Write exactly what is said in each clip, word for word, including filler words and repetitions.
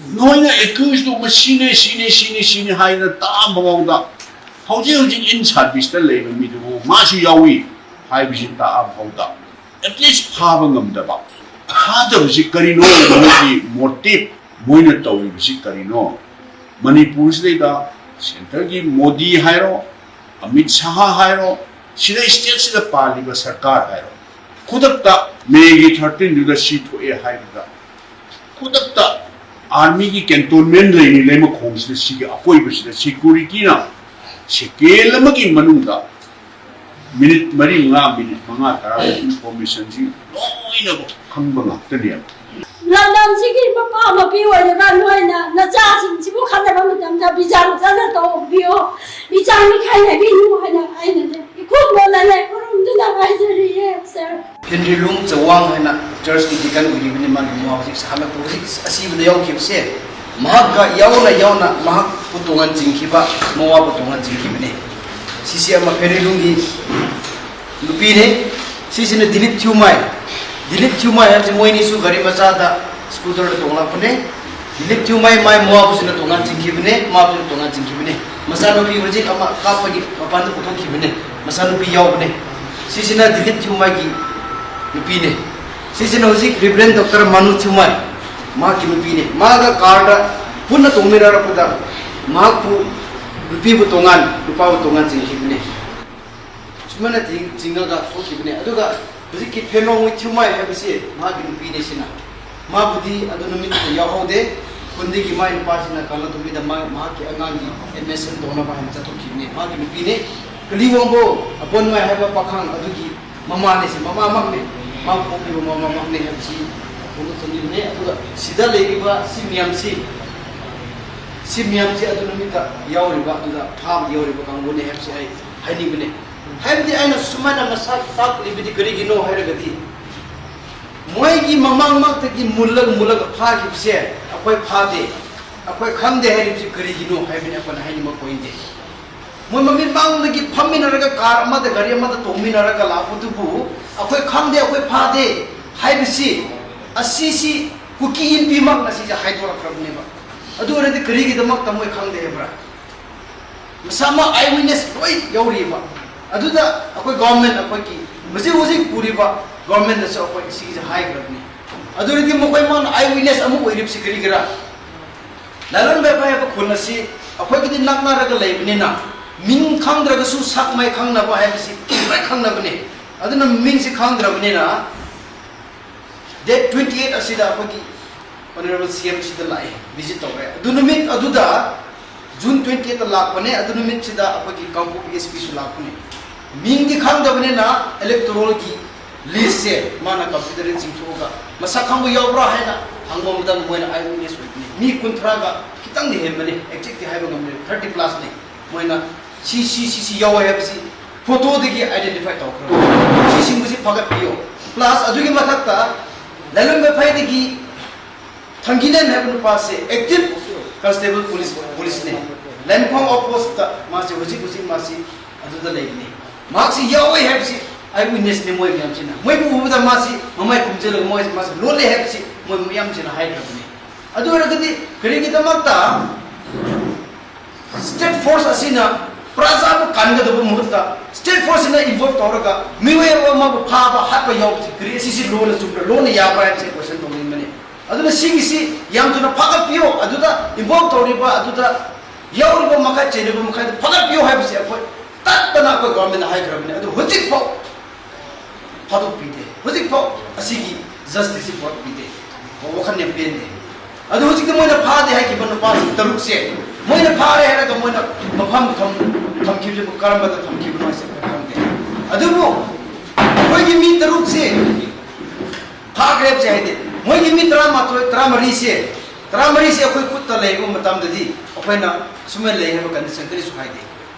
ꯅꯣꯏꯅ ꯑꯦꯀ꯭ꯌꯨꯁꯇꯨ ꯃꯁꯤꯅꯦ, ꯁꯤꯅꯦ, ꯁꯤꯅꯦ, ꯁꯤꯅꯦ ꯍꯥꯏꯗꯅ ꯇꯥꯛꯑꯝꯕ ꯐꯥꯎꯗ, ꯍꯧꯖꯤꯛ ꯍꯧꯖꯤꯛ ꯏꯟ ꯁꯥꯔꯚꯤꯁꯇ ꯂꯩꯕ ꯃꯤꯗꯨꯕꯨ ꯃꯥꯁꯨ ꯌꯥꯎꯏ ꯍꯥꯏꯕꯁꯤ ꯇꯥꯛꯑꯝꯕ ꯐꯥꯎꯗ, ꯑꯦꯠꯂꯤꯁ ꯐꯥꯕ ꯉꯝꯗꯕ, ꯐꯥꯗꯕꯁꯤ ꯀꯔꯤꯅꯣ? ꯃꯣꯏꯒꯤ ꯃꯣꯇꯤꯞ, ꯃꯣꯏꯅ ꯇꯧꯔꯤꯕꯁꯤ ꯀꯔꯤꯅꯣ? ꯃꯅꯤꯄꯨꯔꯁꯤꯗꯩꯗ ꯁꯦꯟꯇꯔꯒꯤ ꯃꯣꯗꯤ ꯍꯥꯏꯔꯣ, ꯑꯃꯤꯠ ꯁꯥꯍ ꯍꯥꯏꯔꯣ, ꯁꯤꯗ ꯁ꯭ꯇꯦꯠꯁꯤꯗ ꯄꯥꯜꯂꯤꯕ ꯁꯔꯀꯥꯔ ꯍꯥꯏꯔꯣ, ꯈꯨꯗꯛꯇ ꯃꯦꯒꯤ ꯊꯥꯔꯇꯤꯟꯗꯨꯗ ꯁꯤ ꯊꯣꯛꯑꯦ ꯍꯥꯏꯕꯗ, ꯈꯨꯗꯛꯇ ꯑꯥꯔꯃꯤꯒꯤ ꯀꯦꯟꯇꯣꯟꯃꯦꯟ ꯂꯩꯔꯤ ꯂꯩꯃꯈꯣꯡꯁꯤꯗ, ꯁꯤꯒꯤ ꯑꯀꯣꯏꯕꯁꯤꯗ ꯁꯦꯀ꯭ꯌꯨꯔꯤꯇꯤꯅ ꯁꯦꯀꯦꯟ ꯑꯃꯒꯤ ꯃꯅꯨꯡꯗ ꯃꯤꯅꯤꯠ ꯃꯔꯤ ꯃꯉꯥ, ꯃꯤꯅꯤꯠ ꯃꯉꯥ ꯇꯔꯥ ꯏꯟꯐꯣꯔꯃꯦꯁꯟꯁꯤ ꯂꯣꯏꯅꯃꯛ ꯈꯪꯕ ꯉꯥꯛꯇꯅꯦꯕ꯫ ꯂꯝꯗꯝꯁꯤꯒꯤ ꯃꯄꯥ ꯃꯄꯤ ꯑꯣꯏꯔꯤꯕ ꯅꯣꯏꯅ ꯅꯆꯥꯁꯤꯡꯁꯤꯕꯨ ꯈꯟꯅꯕ ꯃꯇꯝꯗ ꯕꯤꯆꯥꯔ ꯐꯖꯅ ꯇꯧꯕꯤꯌꯨ꯫ ꯃꯤꯆꯥꯡ ꯃꯤꯈꯥꯏ ꯍꯥꯏꯕꯤꯌꯨ ꯍꯥꯏꯅ ꯑꯩꯅꯅꯦ ꯏꯈꯨꯝ ꯅꯣꯟꯅꯅꯦ ꯈꯨꯔꯨꯝꯗꯨꯅ ꯍꯥꯏꯖꯔꯤꯌꯦ ꯁꯥꯔ꯫ ꯍꯦꯟꯔꯤ ꯂꯨꯡ ꯆꯋꯥꯡ ꯍꯥꯏꯅ ꯆꯔꯆꯀꯤ ꯗꯤꯀꯟ ꯑꯣꯏꯔꯤꯕꯅꯤ꯫ ꯃꯥꯒꯤ ꯃꯋꯥ ꯍꯧꯖꯤꯛ ꯍꯜꯂꯛꯄ, ꯍꯧꯖꯤꯛ ꯑꯁꯤꯕꯗ ꯌꯥꯎꯈꯤꯕꯁꯦ, ꯃꯍꯥꯛꯀ ꯌꯥꯎꯅ ꯌꯥꯎꯅ ꯃꯍꯥꯛꯄꯨ ꯇꯣꯉꯥꯟ ꯆꯤꯡꯈꯤꯕ, ꯃꯋꯥꯕꯨ ꯇꯣꯉꯥꯟ ꯆꯤꯡꯈꯤꯕꯅꯤ꯫ ꯁꯤꯁꯦ ꯑꯃ ꯍꯦꯟꯔꯤ ꯂꯨꯡꯒꯤ ꯅꯨꯄꯤꯅꯦ꯫ ꯁꯤꯁꯤꯅ ꯗꯤꯂꯤꯞ ꯊ꯭ꯌꯨꯃꯥꯏ꯫ ꯗꯤꯂꯤꯞ ꯊ꯭ꯌꯨꯃꯥꯏ ꯍꯥꯏꯕꯁꯤ ꯃꯣꯏꯅꯤꯁꯨ ꯒꯥꯔꯤ ꯃꯆꯥꯗ, ꯁ꯭ꯀꯨꯇꯔꯗ ꯇꯣꯡꯂꯛꯄꯅꯦ꯫ ꯗꯤꯂꯤꯞ ꯊ꯭ꯌꯨꯃꯥꯏ ꯃꯥꯏ ꯃꯋꯥꯕꯨꯁꯤꯅ ꯇꯣꯉꯥꯟ ꯆꯤꯡꯈꯤꯕꯅꯦ, ꯃꯥꯕꯨꯁꯤꯅ ꯇꯣꯉꯥꯟ ꯆꯤꯡꯈꯤꯕꯅꯦ꯫ ꯃꯆꯥꯅꯨꯄꯤ ꯍꯧꯖꯤꯛ ꯑꯃ ꯀꯥꯞꯄꯒꯤ ꯃꯄꯥꯟꯗ ꯄꯨꯊꯣꯛꯈꯤꯕꯅꯦ, ꯃꯆꯥꯅꯨꯄꯤ ꯌꯥꯎꯕꯅꯦ꯫ ꯁꯤꯁꯤꯅ ꯗꯤꯂꯤꯞ ꯊ꯭ꯌꯨꯃꯥꯏꯒꯤ ꯅꯨꯄꯤꯅꯦ꯫ ꯁꯤꯁꯤꯅ ꯍꯧꯖꯤꯛ ꯔꯤꯚꯔꯦꯟ ꯗꯣꯛꯇꯔ ꯃꯅꯨ ꯊ꯭ꯌꯨꯃꯥꯏ, ꯃꯍꯥꯛꯀꯤ ꯅꯨꯄꯤꯅꯦ꯫ ꯃꯥꯒ ꯀꯥꯔꯗ ꯄꯨꯟꯅ ꯇꯣꯡꯃꯤꯟꯅꯔꯛꯄꯗ ꯃꯍꯥꯛꯄꯨ, ꯅꯨꯄꯤꯕꯨ ꯇꯣꯉꯥꯟ, ꯅꯨꯄꯥꯕꯨ ꯇꯣꯉꯥꯟ ꯆꯤꯡꯈꯤꯕꯅꯦ꯫ ꯁꯨꯃꯥꯏꯅ ꯆꯤꯡ-, ꯆꯤꯡꯉꯒ ꯊꯣꯛꯈꯤꯕꯅꯦ꯫ ꯑꯗꯨꯒ ꯍꯧꯖꯤꯛꯀꯤ ꯐꯦꯅꯣꯡ ꯊ꯭ꯌꯨꯃꯥꯏ ꯍꯥꯏꯕꯁꯤ ꯃꯍꯥꯛꯀꯤ ꯅꯨꯄꯤꯅꯦ꯫ ꯁꯤꯅ, ꯃꯥꯕꯨꯗꯤ ꯑꯗꯨ ꯅꯨꯃꯤꯠꯇꯨꯗ ꯌꯥꯎꯍꯧꯗꯦ꯫ ꯈꯨꯟꯗꯒꯤ ꯃꯥꯏ ꯅꯨꯄꯥꯁꯤꯅ ꯀꯪꯂꯥꯇꯣꯝꯕꯤꯗ ꯃꯥ-, ꯃꯍꯥꯛꯀꯤ ꯑꯉꯥꯡꯒꯤ ꯑꯦꯗꯃꯤꯁꯟ ꯇꯧꯅꯕ ꯍꯥꯏꯅ ꯆꯠꯊꯣꯛꯈꯤꯕꯅꯦ꯫ ꯃꯥꯒꯤ ꯅꯨꯄꯤꯅꯦ꯫ ꯀꯂꯤꯋꯣꯡꯕꯣ ꯑꯕꯣꯟꯃꯥꯏ ꯍꯥꯏꯕ ꯄꯥꯈꯪ ꯑꯗꯨꯒꯤ ꯃꯃꯥꯅꯦ꯫ ꯁꯤ ꯃꯃꯥꯃꯛꯅꯦ꯫ ꯃꯥꯕꯨ ꯄꯣꯛꯂꯤꯕ ꯃꯃꯥꯃꯛꯅꯦ ꯍꯥꯏꯕꯁꯤ ꯐꯣꯡꯗꯣꯛꯆꯅꯤꯡꯕꯅꯦ꯫ ꯑꯗꯨꯒ ꯁꯤꯗ ꯂꯩꯔꯤꯕ ꯁꯤ ꯃꯌꯥꯝꯁꯤ, ꯁꯤ ꯃꯌꯥꯝꯁꯤ ꯑꯗꯨ ꯅꯨꯃꯤꯠꯇ ꯌꯥꯎꯔꯤꯕ, ꯑꯗꯨꯗ ꯐꯥꯕꯗ ꯌꯥꯎꯔꯤꯕ ꯀꯥꯡꯕꯨꯅꯦ ꯍꯥꯏꯕꯁꯤ ꯑꯩ ꯍꯥꯏꯅꯤꯡꯕꯅꯦ꯫ ꯍꯥꯏꯕꯗꯤ ꯑꯩꯅ ꯁꯨꯃꯥꯏꯅ ꯃꯁꯛ ꯇꯥꯛꯂꯤꯕꯗꯤ ꯀꯔꯤꯒꯤꯅꯣ ꯍꯥꯏꯔꯒꯗꯤ, ꯃꯣꯏꯒꯤ ꯃꯃꯥꯡꯃꯛꯇꯒꯤ ꯃꯨꯜꯂꯒ ꯃꯨꯜꯂꯒ ꯐꯥꯈꯤꯕꯁꯦ ꯑꯩꯈꯣꯏ ꯐꯥꯗꯦ, ꯑꯩꯈꯣꯏ ꯈꯪꯗꯦ ꯍꯥꯏꯔꯤꯕꯁꯤ ꯀꯔꯤꯒꯤꯅꯣ ꯍꯥꯏꯕꯅꯤ ꯑꯩꯈꯣꯏꯅ ꯍꯥꯏꯅꯤꯡꯕ ꯄꯣꯏꯟꯗꯤ꯫ ꯃꯣꯏ ꯃꯃꯤꯠ ꯃꯥꯡꯗꯒꯤ ꯐꯝꯃꯤꯟꯅꯔꯒ ꯀꯥꯔ ꯑꯃꯗ, ꯒꯥꯔꯤ ꯑꯃꯗ ꯇꯣꯡꯃꯤꯟꯅꯔꯒ ꯂꯥꯛꯄꯗꯨꯕꯨ ꯑꯩꯈꯣꯏ ꯈꯪꯗꯦ, ꯑꯩꯈꯣꯏ ꯐꯥꯗꯦ ꯍꯥꯏꯕꯁꯤ, ꯑꯁꯤꯁꯤ ꯀꯨꯀꯤ ꯏꯟꯄꯤꯃꯛꯅ ꯁꯤꯁꯦ ꯍꯥꯏꯗꯣꯔꯛꯈ꯭ꯔꯕꯅꯦꯕ꯫ ꯑꯗꯨ ꯑꯣꯏꯔꯗꯤ ꯀꯔꯤꯒꯤꯗꯃꯛꯇ ꯃꯣꯏ ꯈꯪꯗꯦ ꯍꯥꯏꯕ꯭ꯔꯥ? ꯃꯁꯥꯃꯛ ꯑꯥꯏ ꯋꯤꯠꯅꯦꯁ ꯂꯣꯏ ꯌꯧꯔꯤꯕ꯫ ꯑꯗꯨꯗ ꯑꯩꯈꯣꯏ ꯒꯣꯚꯔꯟꯃꯦꯟ, ꯑꯩꯈꯣꯏꯒꯤ ꯍꯧꯖꯤꯛ ꯍꯧꯖꯤꯛ ꯄꯨꯔꯤꯕ ꯒꯣꯚꯔꯟꯃꯦꯟꯗꯁꯨ ꯑꯩꯈꯣꯏ ꯁꯤꯒꯤꯁꯦ ꯍꯥꯏꯈ꯭ꯔꯕꯅꯤ꯫ ꯑꯗꯨ ꯑꯣꯏꯔꯗꯤ ꯃꯈꯣꯏ ꯃꯥꯅ ꯑꯥꯏ ꯋꯤꯠꯅꯦꯁ ꯑꯃ ꯑꯣꯏꯔꯤꯕꯁꯤ ꯀꯔꯤꯒꯤꯔꯥ? ꯂꯥꯂꯣꯡ ꯕꯦꯐꯥꯏ ꯍꯥꯏꯕ ꯈꯨꯟ ꯑꯁꯤ ꯑꯩꯈꯣꯏꯒꯤꯗꯤ ꯅꯛꯅꯔꯒ ꯂꯩꯕꯅꯤꯅ, ꯃꯤꯡ ꯈꯪꯗ꯭ꯔꯒꯁꯨ ꯁꯛ ꯃꯥꯏ ꯈꯪꯅꯕ ꯍꯥꯏꯕꯁꯤ ꯂꯣꯏ ꯈꯪꯅꯕꯅꯤ꯫ ꯑꯗꯨꯅ ꯃꯤꯡꯁꯤ ꯈꯪꯗ꯭ꯔꯕꯅꯤꯅ, ꯗꯦꯠ ꯇ꯭ꯋꯦꯟꯇꯤ ꯑꯩꯠ ꯑꯁꯤꯗ ꯑꯩꯈꯣꯏꯒꯤ ꯑꯣꯅꯔꯦꯕꯜ ꯁꯤ ꯑꯦꯝ ꯁꯤꯗ ꯂꯥꯛꯑꯦ, ꯚꯤꯖꯤꯠ ꯇꯧꯔꯦ꯫ ꯑꯗꯨ ꯅꯨꯃꯤꯠ ꯑꯗꯨꯗ, ꯖꯨꯟ ꯇ꯭ꯋꯦꯟꯇꯤ ꯑꯩꯠꯇ ꯂꯥꯛꯄꯅꯦ, ꯑꯗꯨ ꯅꯨꯃꯤꯠꯁꯤꯗ ꯑꯩꯈꯣꯏꯒꯤ ꯀꯥꯡꯄꯣꯛꯄꯤ ꯑꯦꯁ ꯄꯤꯁꯨ ꯂꯥꯛꯄꯅꯦ꯫ ꯃꯤꯡꯗꯤ ꯈꯪꯗꯕꯅꯤꯅ, ꯏꯂꯦꯛꯇꯣꯔꯦꯜꯒꯤ ꯂꯤꯁꯁꯦ ꯃꯥꯅ ꯀꯝꯄ꯭ꯌꯨꯇꯔꯗ ꯆꯤꯡꯊꯣꯛꯑꯒ ꯃꯁꯛ ꯈꯪꯕ ꯌꯥꯎꯕ꯭ꯔꯥ ꯍꯥꯏꯅ ꯍꯪꯕ ꯃꯇꯝꯗ, ꯃꯣꯏꯅ ꯑꯥꯏ ꯋꯤꯠꯅꯦꯁ ꯑꯣꯏꯕꯅꯤ, ꯃꯤ ꯀꯨꯟꯊ꯭ꯔꯥꯒ ꯈꯤꯇꯪꯗꯤ ꯍꯦꯟꯕꯅꯤ, ꯑꯦꯛꯖꯦꯛꯇꯤ ꯍꯥꯏꯕ ꯉꯝꯗꯦ, ꯊꯥꯔꯇꯤ ꯄ꯭ꯂꯁꯅꯤ꯫ ꯃꯣꯏꯅ ꯁꯤ ꯁꯤ ꯁꯤ ꯁꯤ ꯌꯥꯎꯋꯦ ꯍꯥꯏꯕꯁꯤ ꯐꯣꯇꯣꯗꯒꯤ ꯑꯥꯏꯗꯦꯟꯇꯤꯐꯥꯏ ꯇꯧꯈ꯭ꯔꯕꯅꯤ꯫ ꯁꯤꯁꯤꯡꯕꯁꯤ ꯐꯒꯠꯄꯤꯌꯣ꯫ ꯄ꯭ꯂꯁ ꯑꯗꯨꯒꯤ ꯃꯊꯛꯇ ꯂꯥꯂꯣꯡ ꯕꯦꯐꯥꯏꯗꯒꯤ ꯊꯪꯒꯤꯂꯦꯟ ꯍꯥꯏꯕ ꯅꯨꯄꯥꯁꯦ ꯑꯦꯛꯇꯤꯚ ꯀꯟꯁꯇꯦꯕꯜ ꯄꯨꯂꯤꯁ, ꯄꯨꯂꯤꯁꯅꯦ꯫ ꯂꯥꯏꯃꯈꯣꯡ ꯑꯥꯎꯠꯄꯣꯁꯇ ꯃꯥꯁꯦ ꯍꯧꯖꯤꯛ ꯍꯧꯖꯤꯛ ꯃꯥꯁꯤ ꯑꯗꯨꯗ ꯂꯩꯕꯅꯤ꯫ ꯃꯍꯥꯛꯁꯤ ꯌꯥꯎꯋꯦ ꯍꯥꯏꯕꯁꯤ ꯑꯥꯏ ꯋꯤꯠꯅꯦꯁꯅꯤ ꯃꯣꯏ ꯃꯌꯥꯝꯁꯤꯅ꯫ ꯃꯣꯏꯕꯨ ꯎꯕꯗ ꯃꯥꯁꯤ ꯃꯃꯥꯏ ꯈꯨꯝꯖꯤꯜꯂꯒ ꯃꯣꯏ, ꯃꯥꯁꯤ ꯂꯣꯜꯂꯦ ꯍꯥꯏꯕꯁꯤ ꯃꯣꯏ ꯃꯌꯥꯝꯁꯤꯅ ꯍꯥꯏꯈ꯭ꯔꯕꯅꯤ꯫ ꯑꯗꯨ ꯑꯣꯏꯔꯒꯗꯤ ꯀꯔꯤꯒꯤꯗꯃꯛꯇ ꯁ꯭ꯇꯦꯠ ꯐꯣꯔꯁ ꯑꯁꯤꯅ ꯄ꯭ꯔꯖꯥꯕꯨ ꯀꯟꯒꯗꯕ ꯃꯍꯨꯠꯇ ꯁ꯭ꯇꯦꯠ ꯐꯣꯔꯁꯁꯤꯅ ꯏꯟꯚꯣꯜꯚ ꯇꯧꯔꯒ ꯃꯤꯑꯣꯏ ꯑꯃꯕꯨ ꯐꯥꯕ ꯍꯥꯠꯄ ꯌꯥꯎꯕꯁꯤ ꯀꯔꯤ, ꯑꯁꯤꯁꯤ ꯂꯣꯅ ꯆꯨꯝꯕ꯭ꯔꯥ, ꯂꯣꯅ ꯌꯥꯕ꯭ꯔꯥ ꯍꯥꯏꯕꯁꯦ ꯀꯣꯏꯁꯟ ꯇꯧꯅꯤꯡꯕꯅꯤ꯫ ꯑꯗꯨꯅ ꯁꯤꯒꯤꯁꯤ ꯌꯥꯝ ꯊꯨꯅ ꯐꯥꯒꯠꯄꯤꯌꯣ, ꯑꯗꯨꯗ ꯏꯟꯚꯣꯜꯚ ꯇꯧꯔꯤꯕ, ꯑꯗꯨꯗ ꯌꯥꯎꯔꯤꯕ ꯃꯈꯩ, ꯆꯦꯜꯂꯤꯕ ꯃꯈꯩꯗꯨ ꯐꯥꯒꯠꯄꯤꯌꯣ ꯍꯥꯏꯕꯁꯦ ꯑꯩꯈꯣꯏ ꯇꯠꯇꯅ ꯑꯩꯈꯣꯏ ꯒꯣꯚꯔꯟꯃꯦꯟꯠꯅ ꯍꯥꯏꯈ꯭ꯔꯕꯅꯤ꯫ ꯑꯗꯨ ꯍꯧꯖꯤꯛꯐꯥꯎ ꯐꯥꯗꯣꯛꯄꯤꯗꯦ꯫ ꯍꯧꯖꯤꯛꯐꯥꯎ ꯑꯁꯤꯒꯤ ꯖꯁꯇꯤꯁꯁꯤ ꯄꯨꯔꯛꯄꯤꯗꯦ꯫ ꯋꯥꯈꯜ ꯌꯥꯝ ꯄꯦꯟꯗꯦ꯫ ꯑꯗꯨ ꯍꯧꯖꯤꯛꯇꯤ ꯃꯣꯏꯅ ꯐꯥꯗꯦ ꯍꯥꯏꯈꯤꯕ ꯅꯨꯄꯥꯁꯤꯡ ꯇꯔꯨꯛꯁꯦ, ꯃꯣꯏꯅ ꯐꯥꯔꯦ ꯍꯥꯏꯔꯒ ꯃꯣꯏꯅ ꯃꯐꯝ ꯊꯝ-, ꯊꯝꯈꯤꯕꯁꯤꯕꯨ ꯀꯔꯝꯕꯗ ꯊꯝꯈꯤꯕꯅꯣ ꯍꯥꯏꯁꯦ ꯑꯩꯈꯣꯏ ꯈꯪꯗꯦ꯫ ꯑꯗꯨꯕꯨ ꯑꯩꯈꯣꯏꯒꯤ ꯃꯤ ꯇꯔꯨꯛꯁꯦ ꯐꯥꯈ꯭ꯔꯦ ꯍꯥꯏꯕꯁꯦ ꯍꯥꯏꯗꯤ, ꯃꯣꯏꯒꯤ ꯃꯤ ꯇꯔꯥꯃꯥꯊꯣꯏ, ꯇꯔꯥꯃꯔꯤꯁꯦ, ꯇꯔꯥꯃꯔꯤꯁꯦ ꯑꯩꯈꯣꯏ ꯈꯨꯠꯇ ꯂꯩꯕ ꯃꯇꯝꯗꯗꯤ ꯑꯩꯈꯣꯏꯅ ꯁꯨꯃꯥꯏꯅ ꯂꯩ ꯍꯥꯏꯕ ꯀꯟꯗꯤꯁꯟ ꯀꯔꯤꯁꯨ ꯍꯥꯏꯗꯦ꯫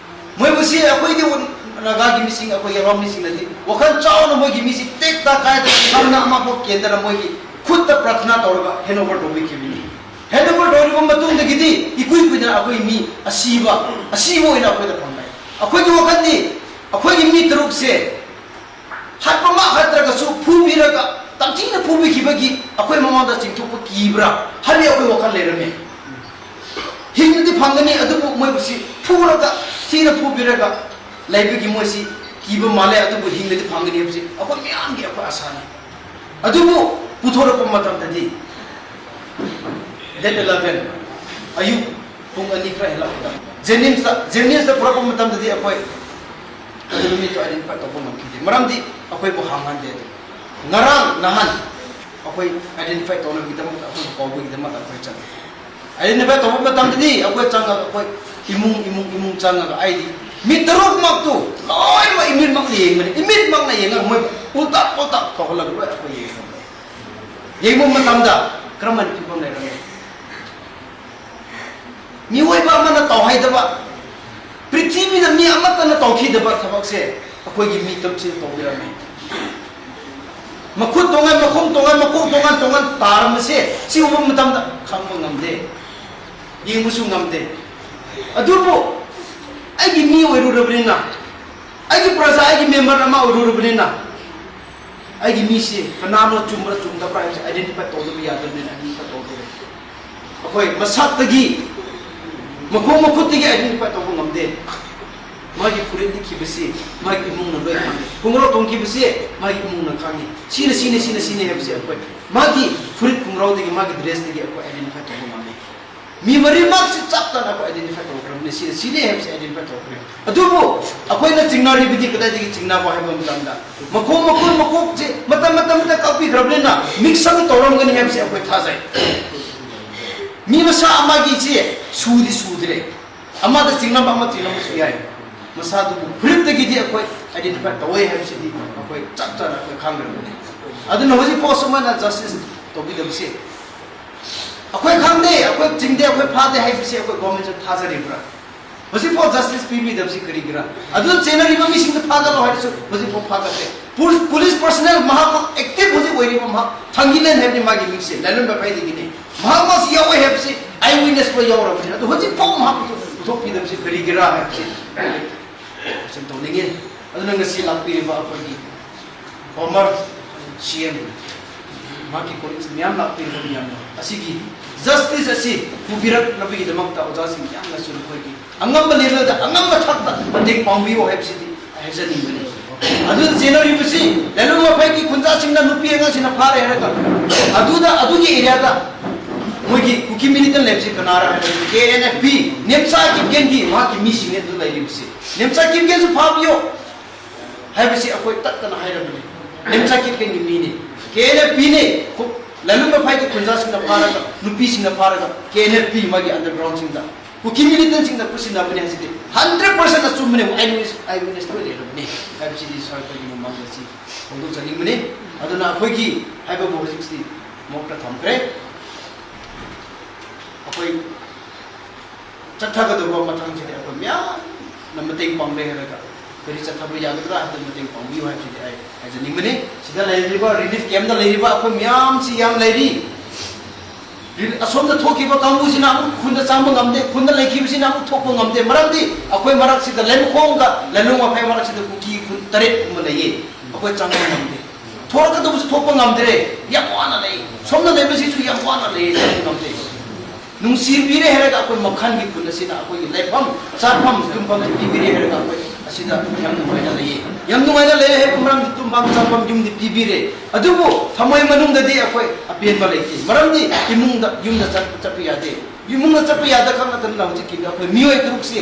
ꯃꯣꯏꯕꯨꯁꯤ ꯑꯩꯈꯣꯏꯗꯤ ꯅꯥꯒꯥꯒꯤ ꯃꯤꯁꯤꯡ, ꯑꯩꯈꯣꯏꯒꯤ ꯍꯔꯥꯎ ꯃꯤꯁꯤꯡꯅꯗꯤ ꯋꯥꯈꯜ ꯆꯥꯎꯅ ꯃꯣꯏꯒꯤ ꯃꯤꯁꯤ ꯇꯦꯛꯇ ꯀꯥꯏꯗꯅ ꯁꯝꯅ ꯑꯃꯐꯥꯎ ꯀꯦꯟꯗꯅ ꯃꯣꯏꯒꯤ ꯈꯨꯠꯇ ꯄ꯭ꯔꯥꯊꯅꯥ ꯇꯧꯔꯒ ꯍꯦꯟ ꯑꯣꯚꯔ ꯇꯧꯕꯤꯈꯤꯕꯅꯤ꯫ ꯍꯦꯟ ꯑꯣꯚꯔ ꯇꯧꯔꯕ ꯃꯇꯨꯡꯗꯒꯤꯗꯤ ꯏꯀꯨꯏ ꯀꯨꯏꯗꯅ ꯑꯩꯈꯣꯏ ꯃꯤ ꯑꯁꯤꯕ, ꯑꯁꯤꯕ ꯑꯣꯏꯅ ꯑꯩꯈꯣꯏꯗ ꯐꯪꯂꯛꯑꯦ꯫ ꯑꯩꯈꯣꯏꯒꯤ ꯋꯥꯈꯜꯗꯤ ꯑꯩꯈꯣꯏꯒꯤ ꯃꯤ ꯇꯔꯨꯛꯁꯦ ꯍꯥꯠꯄꯃꯛ ꯍꯥꯠꯇ꯭ꯔꯒꯁꯨ ꯐꯨꯕꯤꯔꯒ ꯇꯝꯊꯤꯅ ꯐꯨꯕꯤꯈꯤꯕꯒꯤ ꯑꯩꯈꯣꯏ ꯃꯃꯥꯡꯗ ꯆꯤꯡꯊꯣꯛꯄ ꯀꯤꯕ꯭ꯔꯥ ꯍꯥꯏꯕꯒꯤ ꯑꯩꯈꯣꯏ ꯋꯥꯈꯜ ꯂꯩꯔꯝꯃꯤ꯫ ꯍꯤꯡꯅꯗꯤ ꯐꯪꯒꯅꯤ, ꯑꯗꯨꯕꯨ ꯃꯣꯏꯕꯨꯁꯤ ꯐꯨꯔꯒ, ꯊꯤꯅ ꯐꯨꯕꯤꯔꯒ ꯂꯩꯕꯒꯤ ꯃꯣꯏꯁꯤ ꯀꯤꯕ ꯃꯥꯜꯂꯦ, ꯑꯗꯨꯕꯨ ꯍꯤꯡꯅꯗꯤ ꯐꯪꯒꯅꯤ ꯍꯥꯏꯕꯁꯤ ꯑꯩꯈꯣꯏ ꯃꯌꯥꯝꯒꯤ ꯑꯩꯈꯣꯏ ꯑꯁꯥꯅꯤ꯫ ꯑꯗꯨꯕꯨ ꯄꯨꯊꯣꯔꯛꯄ ꯃꯇꯝꯗꯗꯤ, date eleven ꯑꯌꯨꯛ ꯄꯨꯡ ꯑꯅꯤ ꯈꯔ ꯍꯦꯜꯂꯛꯄꯗ ꯖꯦꯅꯤꯝꯁꯇ, ꯖꯦꯅꯤꯝꯁꯇ ꯄꯨꯔꯛꯄ ꯃꯇꯝꯗꯗꯤ ꯑꯩꯈꯣꯏ ꯑꯗꯨ ꯅꯨꯃꯤꯠꯇꯣ identify ꯇꯧꯕ ꯉꯝꯈꯤꯗꯦ꯫ ꯃꯔꯝꯗꯤ ꯑꯩꯈꯣꯏꯕꯨ ꯍꯥꯡꯍꯟꯗꯦ꯫ ꯑꯗꯨ ꯉꯔꯥꯡ ꯅꯍꯥꯟ ꯑꯩꯈꯣꯏ identify ꯇꯧꯅꯕꯒꯤꯗꯃꯛꯇ, ꯑꯩꯈꯣꯏꯕꯨ ꯀꯧꯕꯒꯤꯗꯃꯛꯇ ꯑꯩꯈꯣꯏ ꯆꯠꯂꯦ꯫ Identify ꯇꯧꯕ ꯃꯇꯝꯗꯗꯤ ꯑꯩꯈꯣꯏ ꯆꯪꯉꯒ, ꯑꯩꯈꯣꯏ ꯏꯃꯨꯡ, ꯏꯃꯨꯡ, ꯏꯃꯨꯡ ꯆꯪꯉꯒ ꯑꯩꯗꯤ ꯃꯤ ꯇꯔꯨꯛꯃꯛꯇꯨ ꯂꯣꯏꯅꯃꯛ ꯏꯃꯤꯠꯃꯛꯅ ꯌꯦꯡꯕꯅꯤ꯫ ꯏꯃꯤꯠꯃꯛꯅ ꯌꯦꯡꯉꯒ ꯃꯣꯏ ꯎꯜꯇꯥ ꯄꯨꯜꯇꯥ ꯇꯧꯍꯜꯂꯒ ꯂꯣꯏ ꯑꯩꯈꯣꯏ ꯌꯦꯡꯉꯝꯃꯦ꯫ ꯌꯦꯡꯕ ꯃꯇꯝꯗ ꯀꯔꯝꯍꯥꯏꯅ ꯐꯤꯕꯝ ꯂꯩꯔꯝꯃꯤ? ꯃꯤꯑꯣꯏꯕ ꯑꯃꯅ ꯇꯧꯍꯩꯗꯕ, ꯄ꯭ꯔꯤꯊꯤꯕꯤꯗ ꯃꯤ ꯑꯃꯠꯇꯅ ꯇꯧꯈꯤꯗꯕ ꯊꯕꯛꯁꯦ ꯑꯩꯈꯣꯏꯒꯤ ꯃꯤ ꯇꯔꯨꯛꯁꯤꯅ ꯇꯧꯕꯤꯔꯝꯃꯤ꯫ ꯃꯈꯨꯠ ꯇꯣꯉꯥꯟ, ꯃꯈꯣꯡ ꯇꯣꯉꯥꯟ, ꯃꯀꯣꯛ ꯇꯣꯉꯥꯟ ꯇꯣꯉꯥꯟ ꯇꯥꯔꯝꯕꯁꯦ ꯁꯤ ꯎꯕ ꯃꯇꯝꯗ ꯈꯪꯕ ꯉꯝꯗꯦ, ꯌꯦꯡꯕꯁꯨ ꯉꯝꯗꯦ꯫ ꯑꯗꯨꯕꯨ ꯑꯩꯒꯤ ꯃꯤ ꯑꯣꯏꯔꯨꯔꯕꯅꯤꯅ, ꯑꯩꯒꯤ ꯄ꯭ꯔꯖꯥ, ꯑꯩꯒꯤ member ꯑꯃ ꯑꯣꯏꯔꯨꯔꯕꯅꯤꯅ, ꯑꯩꯒꯤ ꯃꯤꯁꯤ ꯀꯅꯥꯅꯣ, ꯆꯨꯝꯕ꯭ꯔꯥ ꯆꯨꯝꯗꯕ꯭ꯔꯥ ꯍꯥꯏꯕꯁꯤ identify ꯇꯧꯗꯕ ꯌꯥꯗꯕꯅꯤꯅ identify ꯇꯧꯗꯣꯏꯅꯤ꯫ ꯑꯩꯈꯣꯏ ꯃꯁꯛꯇꯒꯤ, ꯃꯈꯣꯡ ꯃꯈꯨꯠꯇꯒꯤ identify ꯇꯧꯕ ꯉꯝꯗꯦ꯫ ꯃꯥꯒꯤ ꯐꯨꯔꯤꯠ ꯂꯤꯠꯈꯤꯕꯁꯤ ꯃꯥꯒꯤ ꯏꯃꯨꯡꯅ ꯂꯣꯏ ꯈꯪꯉꯤ꯫ ꯈꯣꯡꯒ꯭ꯔꯥꯎ ꯇꯣꯡꯈꯤꯕꯁꯤ ꯃꯥꯒꯤ ꯏꯃꯨꯡꯅ ꯈꯪꯉꯤ꯫ ꯁꯤꯅ, ꯁꯤꯅ, ꯁꯤꯅ, ꯁꯤꯅꯤ ꯍꯥꯏꯕꯁꯤ ꯑꯩꯈꯣꯏ ꯃꯥꯒꯤ ꯐꯨꯔꯤꯠ ꯈꯣꯡꯒ꯭ꯔꯥꯎꯗꯒꯤ, ꯃꯥꯒꯤ dressꯇꯒꯤ ꯑꯩꯈꯣꯏ identify ꯇꯧꯕ ꯉꯝꯃꯤ꯫ ꯃꯤ ꯃꯔꯤꯃꯛꯁꯤ ꯆꯞ ꯆꯥꯅ ꯑꯩꯈꯣꯏ identify ꯇꯧꯈ꯭ꯔꯕꯅꯤ꯫ ꯁꯤꯅ, ꯁꯤꯅꯤ ꯍꯥꯏꯕꯁꯤ identify ꯇꯧꯈ꯭ꯔꯦ꯫ ꯑꯗꯨꯕꯨ ꯑꯩꯈꯣꯏꯅ ꯆꯤꯡꯅꯔꯤꯕꯗꯤ ꯀꯗꯥꯏꯗꯒꯤ ꯆꯤꯡꯅꯕ ꯍꯥꯏꯕ ꯃꯇꯝꯗ, ꯃꯈꯣꯡ, ꯃꯈꯨꯠ, ꯃꯀꯣꯛꯁꯦ ꯃꯇꯝ, ꯃꯇꯝꯗ ꯀꯛꯄꯤꯈ꯭ꯔꯕꯅꯤꯅ mix up ꯇꯧꯔꯝꯒꯅꯤ ꯍꯥꯏꯕꯁꯤ ꯑꯩꯈꯣꯏ ꯊꯥꯖꯩ꯫ ꯃꯤ ꯃꯁꯥ ꯑꯃꯒꯤꯁꯦ ꯁꯨꯗꯤ ꯁꯨꯗ꯭ꯔꯦ꯫ ꯑꯃꯗ ꯆꯤꯡꯂꯝꯕ, ꯑꯃ ꯆꯤꯡꯂꯝꯕꯁꯨ ꯌꯥꯏ꯫ ꯃꯁꯥꯗꯨꯕꯨ ꯐꯨꯔꯤꯠꯇꯒꯤꯗꯤ ꯑꯩꯈꯣꯏ identify ꯇꯧꯋꯦ ꯍꯥꯏꯕꯁꯤꯗꯤ ꯑꯩꯈꯣꯏ ꯆꯞ ꯆꯥꯅ ꯑꯩꯈꯣꯏ ꯈꯪꯈ꯭ꯔꯕꯅꯤ꯫ ꯑꯗꯨꯅ ꯍꯧꯖꯤꯛꯐꯥꯎ ꯁꯨꯃꯥꯏꯅ justice ꯇꯧꯕꯤꯗꯕꯁꯦ ꯑꯩꯈꯣꯏ ꯈꯪꯗꯦ, ꯑꯩꯈꯣꯏ ꯆꯤꯡꯗꯦ, ꯑꯩꯈꯣꯏ ꯐꯥꯗꯦ ꯍꯥꯏꯕꯁꯦ ꯑꯩꯈꯣꯏ governmentꯁꯨ ꯊꯥꯖꯔꯤꯕ꯭ꯔꯥ? ꯍꯧꯖꯤꯛꯐꯥꯎ justice ꯄꯤꯕꯤꯗꯕꯁꯤ ꯀꯔꯤꯒꯤꯔꯥ? ꯑꯗꯨ ꯆꯦꯟꯅꯔꯤꯕ ꯃꯤꯁꯤꯡꯗꯨ ꯐꯥꯒꯠꯂꯣ ꯍꯥꯏꯔꯁꯨ ꯍꯧꯖꯤꯛꯐꯥꯎ ꯐꯥꯒꯠꯇꯦ꯫ ꯄꯨ-, police personnel ꯃꯍꯥꯛꯃꯛ active ꯍꯧꯖꯤꯛ ꯑꯣꯏꯔꯤꯕ ꯃꯍꯥꯛ ꯊꯥꯡꯒꯤꯂꯦꯟ ꯍꯥꯏꯕꯅꯤ ꯃꯥꯒꯤ ꯃꯤꯡꯁꯦ, ꯂꯥꯏꯂꯣꯟꯕ ꯐꯩꯗꯒꯤꯅꯤ꯫ ꯃꯍꯥꯛꯃꯛꯁꯤ ꯌꯥꯎꯋꯦ ꯍꯥꯏꯕꯁꯤ eyewitness ꯂꯣꯏ ꯌꯥꯎꯔꯕꯅꯤ꯫ ꯑꯗꯨ ꯍꯧꯖꯤꯛꯐꯥꯎ ꯃꯍꯥꯛꯄꯨꯁꯨ ꯄꯨꯊꯣꯛꯄꯤꯗꯕꯁꯤ ꯀꯔꯤꯒꯤꯔꯥ ꯍꯥꯏꯕꯁꯤ question ꯇꯧꯅꯤꯡꯉꯤ꯫ ꯑꯗꯨꯅ ꯉꯁꯤ ꯂꯥꯛꯄꯤꯔꯤꯕ ꯑꯩꯈꯣꯏꯒꯤ former C M ꯃꯍꯥꯛꯀꯤ ꯀꯣꯂꯤꯛꯁ ꯃꯌꯥꯝ ꯂꯥꯛꯄꯤꯔꯕ ꯃꯌꯥꯝꯅ ꯑꯁꯤꯒꯤ ꯖꯁꯇꯤꯁ ꯑꯁꯤ ꯄꯨꯕꯤꯔꯛꯅꯕꯒꯤꯗꯃꯛꯇ ꯑꯣꯖꯥꯁꯤꯡ ꯃꯌꯥꯝꯅꯁꯨ ꯅꯈꯣꯏꯒꯤ ꯑꯉꯝꯕ ꯂꯦꯚꯦꯜꯗ ꯑꯉꯝꯕ ꯊꯥꯛꯇ ꯃꯇꯦꯡ ꯄꯥꯡꯕꯤꯌꯨ ꯍꯥꯏꯕꯁꯤꯗꯤ ꯑꯩ ꯍꯥꯏꯖꯅꯤꯡꯕꯅꯤ꯫ ꯑꯗꯨꯗ ꯆꯦꯟꯅꯔꯤꯕꯁꯤ ꯂꯩꯂꯣꯡ ꯃꯐꯩꯒꯤ ꯈꯨꯟꯖꯥꯁꯤꯡꯅ ꯅꯨꯄꯤ ꯑꯉꯥꯡꯁꯤꯡꯅ ꯐꯥꯔꯦ ꯍꯥꯏꯔꯒ ꯑꯗꯨꯗ ꯑꯗꯨꯒꯤ ꯑꯦꯔꯤꯌꯥꯗ ꯃꯣꯏꯒꯤ ꯀꯨꯀꯤ ꯃꯤꯂꯤꯇꯦꯟ ꯂꯩꯕꯁꯤ ꯀꯅꯥꯔ ꯍꯥꯏꯔꯒꯗꯤ ꯀꯦ ꯑꯦꯟ ꯑꯦꯐ ꯄꯤ ꯅꯦꯝꯆꯥ ꯀꯤꯞꯒꯦꯟꯒꯤ ꯃꯍꯥꯛꯀꯤ ꯃꯤꯁꯤꯡꯅꯤ ꯑꯗꯨ ꯂꯩꯔꯤꯕꯁꯤ꯫ ꯅꯦꯝꯆꯥ ꯀꯤꯞꯒꯦꯟꯁꯨ ꯐꯥꯕꯤꯌꯣ ꯍꯥꯏꯕꯁꯤ ꯑꯩꯈꯣꯏ ꯇꯠꯇꯅ ꯍꯥꯏꯔꯕꯅꯤ꯫ ꯅꯦꯝꯆꯥ ꯀꯤꯞꯒꯦꯟꯒꯤ ꯃꯤꯅꯤ, ꯀꯦ ꯑꯦꯟ ꯑꯦꯐ ꯄꯤꯅꯤ꯫ ꯂꯩꯂꯣꯡ ꯃꯐꯩꯒꯤ ꯈꯨꯟꯖꯥꯁꯤꯡꯅ ꯐꯥꯔꯒ ꯅꯨꯄꯤꯁꯤꯡꯅ ꯐꯥꯔꯒ ꯀꯦ ꯑꯦꯟ ꯑꯦꯐ ꯄꯤ ꯃꯥꯒꯤ ꯑꯟꯗꯔꯒ꯭ꯔꯥꯎꯟꯁꯤꯡꯗ ꯀꯨꯀꯤ ꯃꯤꯂꯤꯇꯦꯟꯁꯤꯡꯅ ꯈꯨꯠꯁꯤꯟꯅꯕꯅꯤ ꯍꯥꯏꯁꯤꯗꯤ ꯍꯟꯗ꯭ꯔꯦꯠ ꯄꯥꯔꯁꯦꯟ ꯑꯆꯨꯝꯕꯅꯦ꯫ ꯑꯥꯏ ꯋꯤꯠꯅꯦꯁ, ꯑꯥꯏ ꯋꯤꯠꯅꯦꯁ ꯂꯣꯏ ꯂꯩꯔꯕꯅꯤ ꯍꯥꯏꯕꯁꯤꯗꯤ ꯁꯥꯔ ꯑꯩꯈꯣꯏꯒꯤ ꯃꯃꯥꯡꯗ ꯁꯤ ꯐꯣꯡꯗꯣꯛꯆꯅꯤꯡꯕꯅꯤ꯫ ꯑꯗꯨꯅ ꯑꯩꯈꯣꯏꯒꯤ ꯍꯥꯏꯕꯕꯨ ꯍꯧꯖꯤꯛꯇꯤ ꯃꯣꯛꯇ ꯊꯝꯈ꯭ꯔꯦ꯫ ꯑꯩꯈꯣꯏ ꯆꯠꯊꯒꯗꯧꯕ ꯃꯊꯪꯁꯤꯗꯤ ꯑꯩꯈꯣꯏ ꯃꯌꯥꯝꯅ ꯃꯇꯦꯡ ꯄꯥꯡꯕ ꯍꯥꯏꯔꯒ ꯀꯔꯤ ꯆꯠꯊꯕ ꯌꯥꯒꯗ꯭ꯔꯥ ꯍꯥꯏꯕꯗ ꯃꯇꯦꯡ ꯄꯥꯡꯕꯤꯌꯨ ꯍꯥꯏꯕꯁꯤꯗꯤ ꯑꯩ ꯍꯥꯏꯖꯅꯤꯡꯕꯅꯤ꯫ ꯁꯤꯗ ꯂꯩꯔꯤꯕ ꯔꯤꯂꯤꯐ ꯀꯦꯝꯞꯇ ꯂꯩꯔꯤꯕ ꯑꯩꯈꯣꯏ ꯃꯌꯥꯝꯁꯤ ꯌꯥꯝ ꯂꯩꯔꯤ꯫ ꯔꯤꯂꯤ-, ꯑꯁꯣꯝꯗ ꯊꯣꯛꯈꯤꯕ ꯀꯥꯡꯕꯨꯁꯤꯅ ꯑꯃꯨꯛ ꯈꯨꯟꯗ ꯆꯪꯕ ꯉꯝꯗꯦ, ꯈꯨꯟꯗ ꯂꯩꯈꯤꯕꯁꯤꯅ ꯑꯃꯨꯛ ꯊꯣꯛꯄ ꯉꯝꯗꯦ꯫ ꯃꯔꯝꯗꯤ ꯑꯩꯈꯣꯏ ꯃꯔꯛꯁꯤꯗ ꯂꯩꯃꯈꯣꯡꯒ ꯂꯩꯂꯣꯡ ꯃꯐꯩ ꯃꯔꯛꯁꯤꯗ ꯀꯨꯀꯤ ꯈꯨꯟ ꯇꯔꯦꯠ ꯀꯨꯝꯕ ꯂꯩꯌꯦ꯫ ꯑꯩꯈꯣꯏ ꯆꯪꯕ ꯉꯝꯗꯦ꯫ ꯊꯣꯔꯛꯀꯗꯧꯕꯁꯨ ꯊꯣꯛꯄ ꯉꯝꯗ꯭ꯔꯦ꯫ ꯌꯥꯝ ꯋꯥꯅ ꯂꯩ꯫ ꯁꯣꯝꯗ ꯂꯩꯕꯁꯤꯁꯨ ꯌꯥꯝ ꯋꯥꯅ ꯂꯩ, ꯆꯪꯕ ꯉꯝꯗꯦ꯫ ꯅꯨꯡꯁꯤꯕꯤꯔꯦ ꯍꯥꯏꯔꯒ ꯑꯩꯈꯣꯏ ꯃꯈꯜꯒꯤ ꯈꯨꯟ ꯑꯁꯤꯅ ꯑꯩꯈꯣꯏꯒꯤ ꯂꯩꯐꯝ ꯆꯥꯐꯝ ꯇꯨꯝꯐꯝꯁꯨ ꯄꯤꯕꯤꯔꯦ ꯍꯥꯏꯔꯒ ꯑꯩꯈꯣꯏ ꯑꯁꯤꯗ ꯌꯥꯝ ꯅꯨꯡꯉꯥꯏꯅ ꯂꯩꯌꯦ꯫ ꯌꯥꯝ ꯅꯨꯡꯉꯥꯏꯅ ꯂꯩꯌꯦ ꯍꯥꯏꯕ ꯃꯔꯝꯗꯤ ꯇꯨꯝꯐꯝ ꯆꯥꯐꯝ ꯌꯨꯝꯗꯤ ꯄꯤꯕꯤꯔꯦ, ꯑꯗꯨꯕꯨ ꯊꯃꯣꯏ ꯃꯅꯨꯡꯗꯗꯤ ꯑꯩꯈꯣꯏ ꯑꯄꯦꯟꯕ ꯂꯩꯇꯦ꯫ ꯃꯔꯝꯗꯤ ꯏꯃꯨꯡꯗ, ꯌꯨꯝꯗ ꯆꯠ-, ꯆꯠꯄ ꯌꯥꯗꯦ꯫ ꯏꯃꯨꯡꯗ ꯆꯠꯄ ꯌꯥꯗ ꯈꯛ ꯅꯠꯇꯅ ꯍꯧꯖꯤꯛꯀꯤ ꯑꯩꯈꯣꯏ ꯃꯤꯑꯣꯏ ꯇꯔꯨꯛꯁꯤ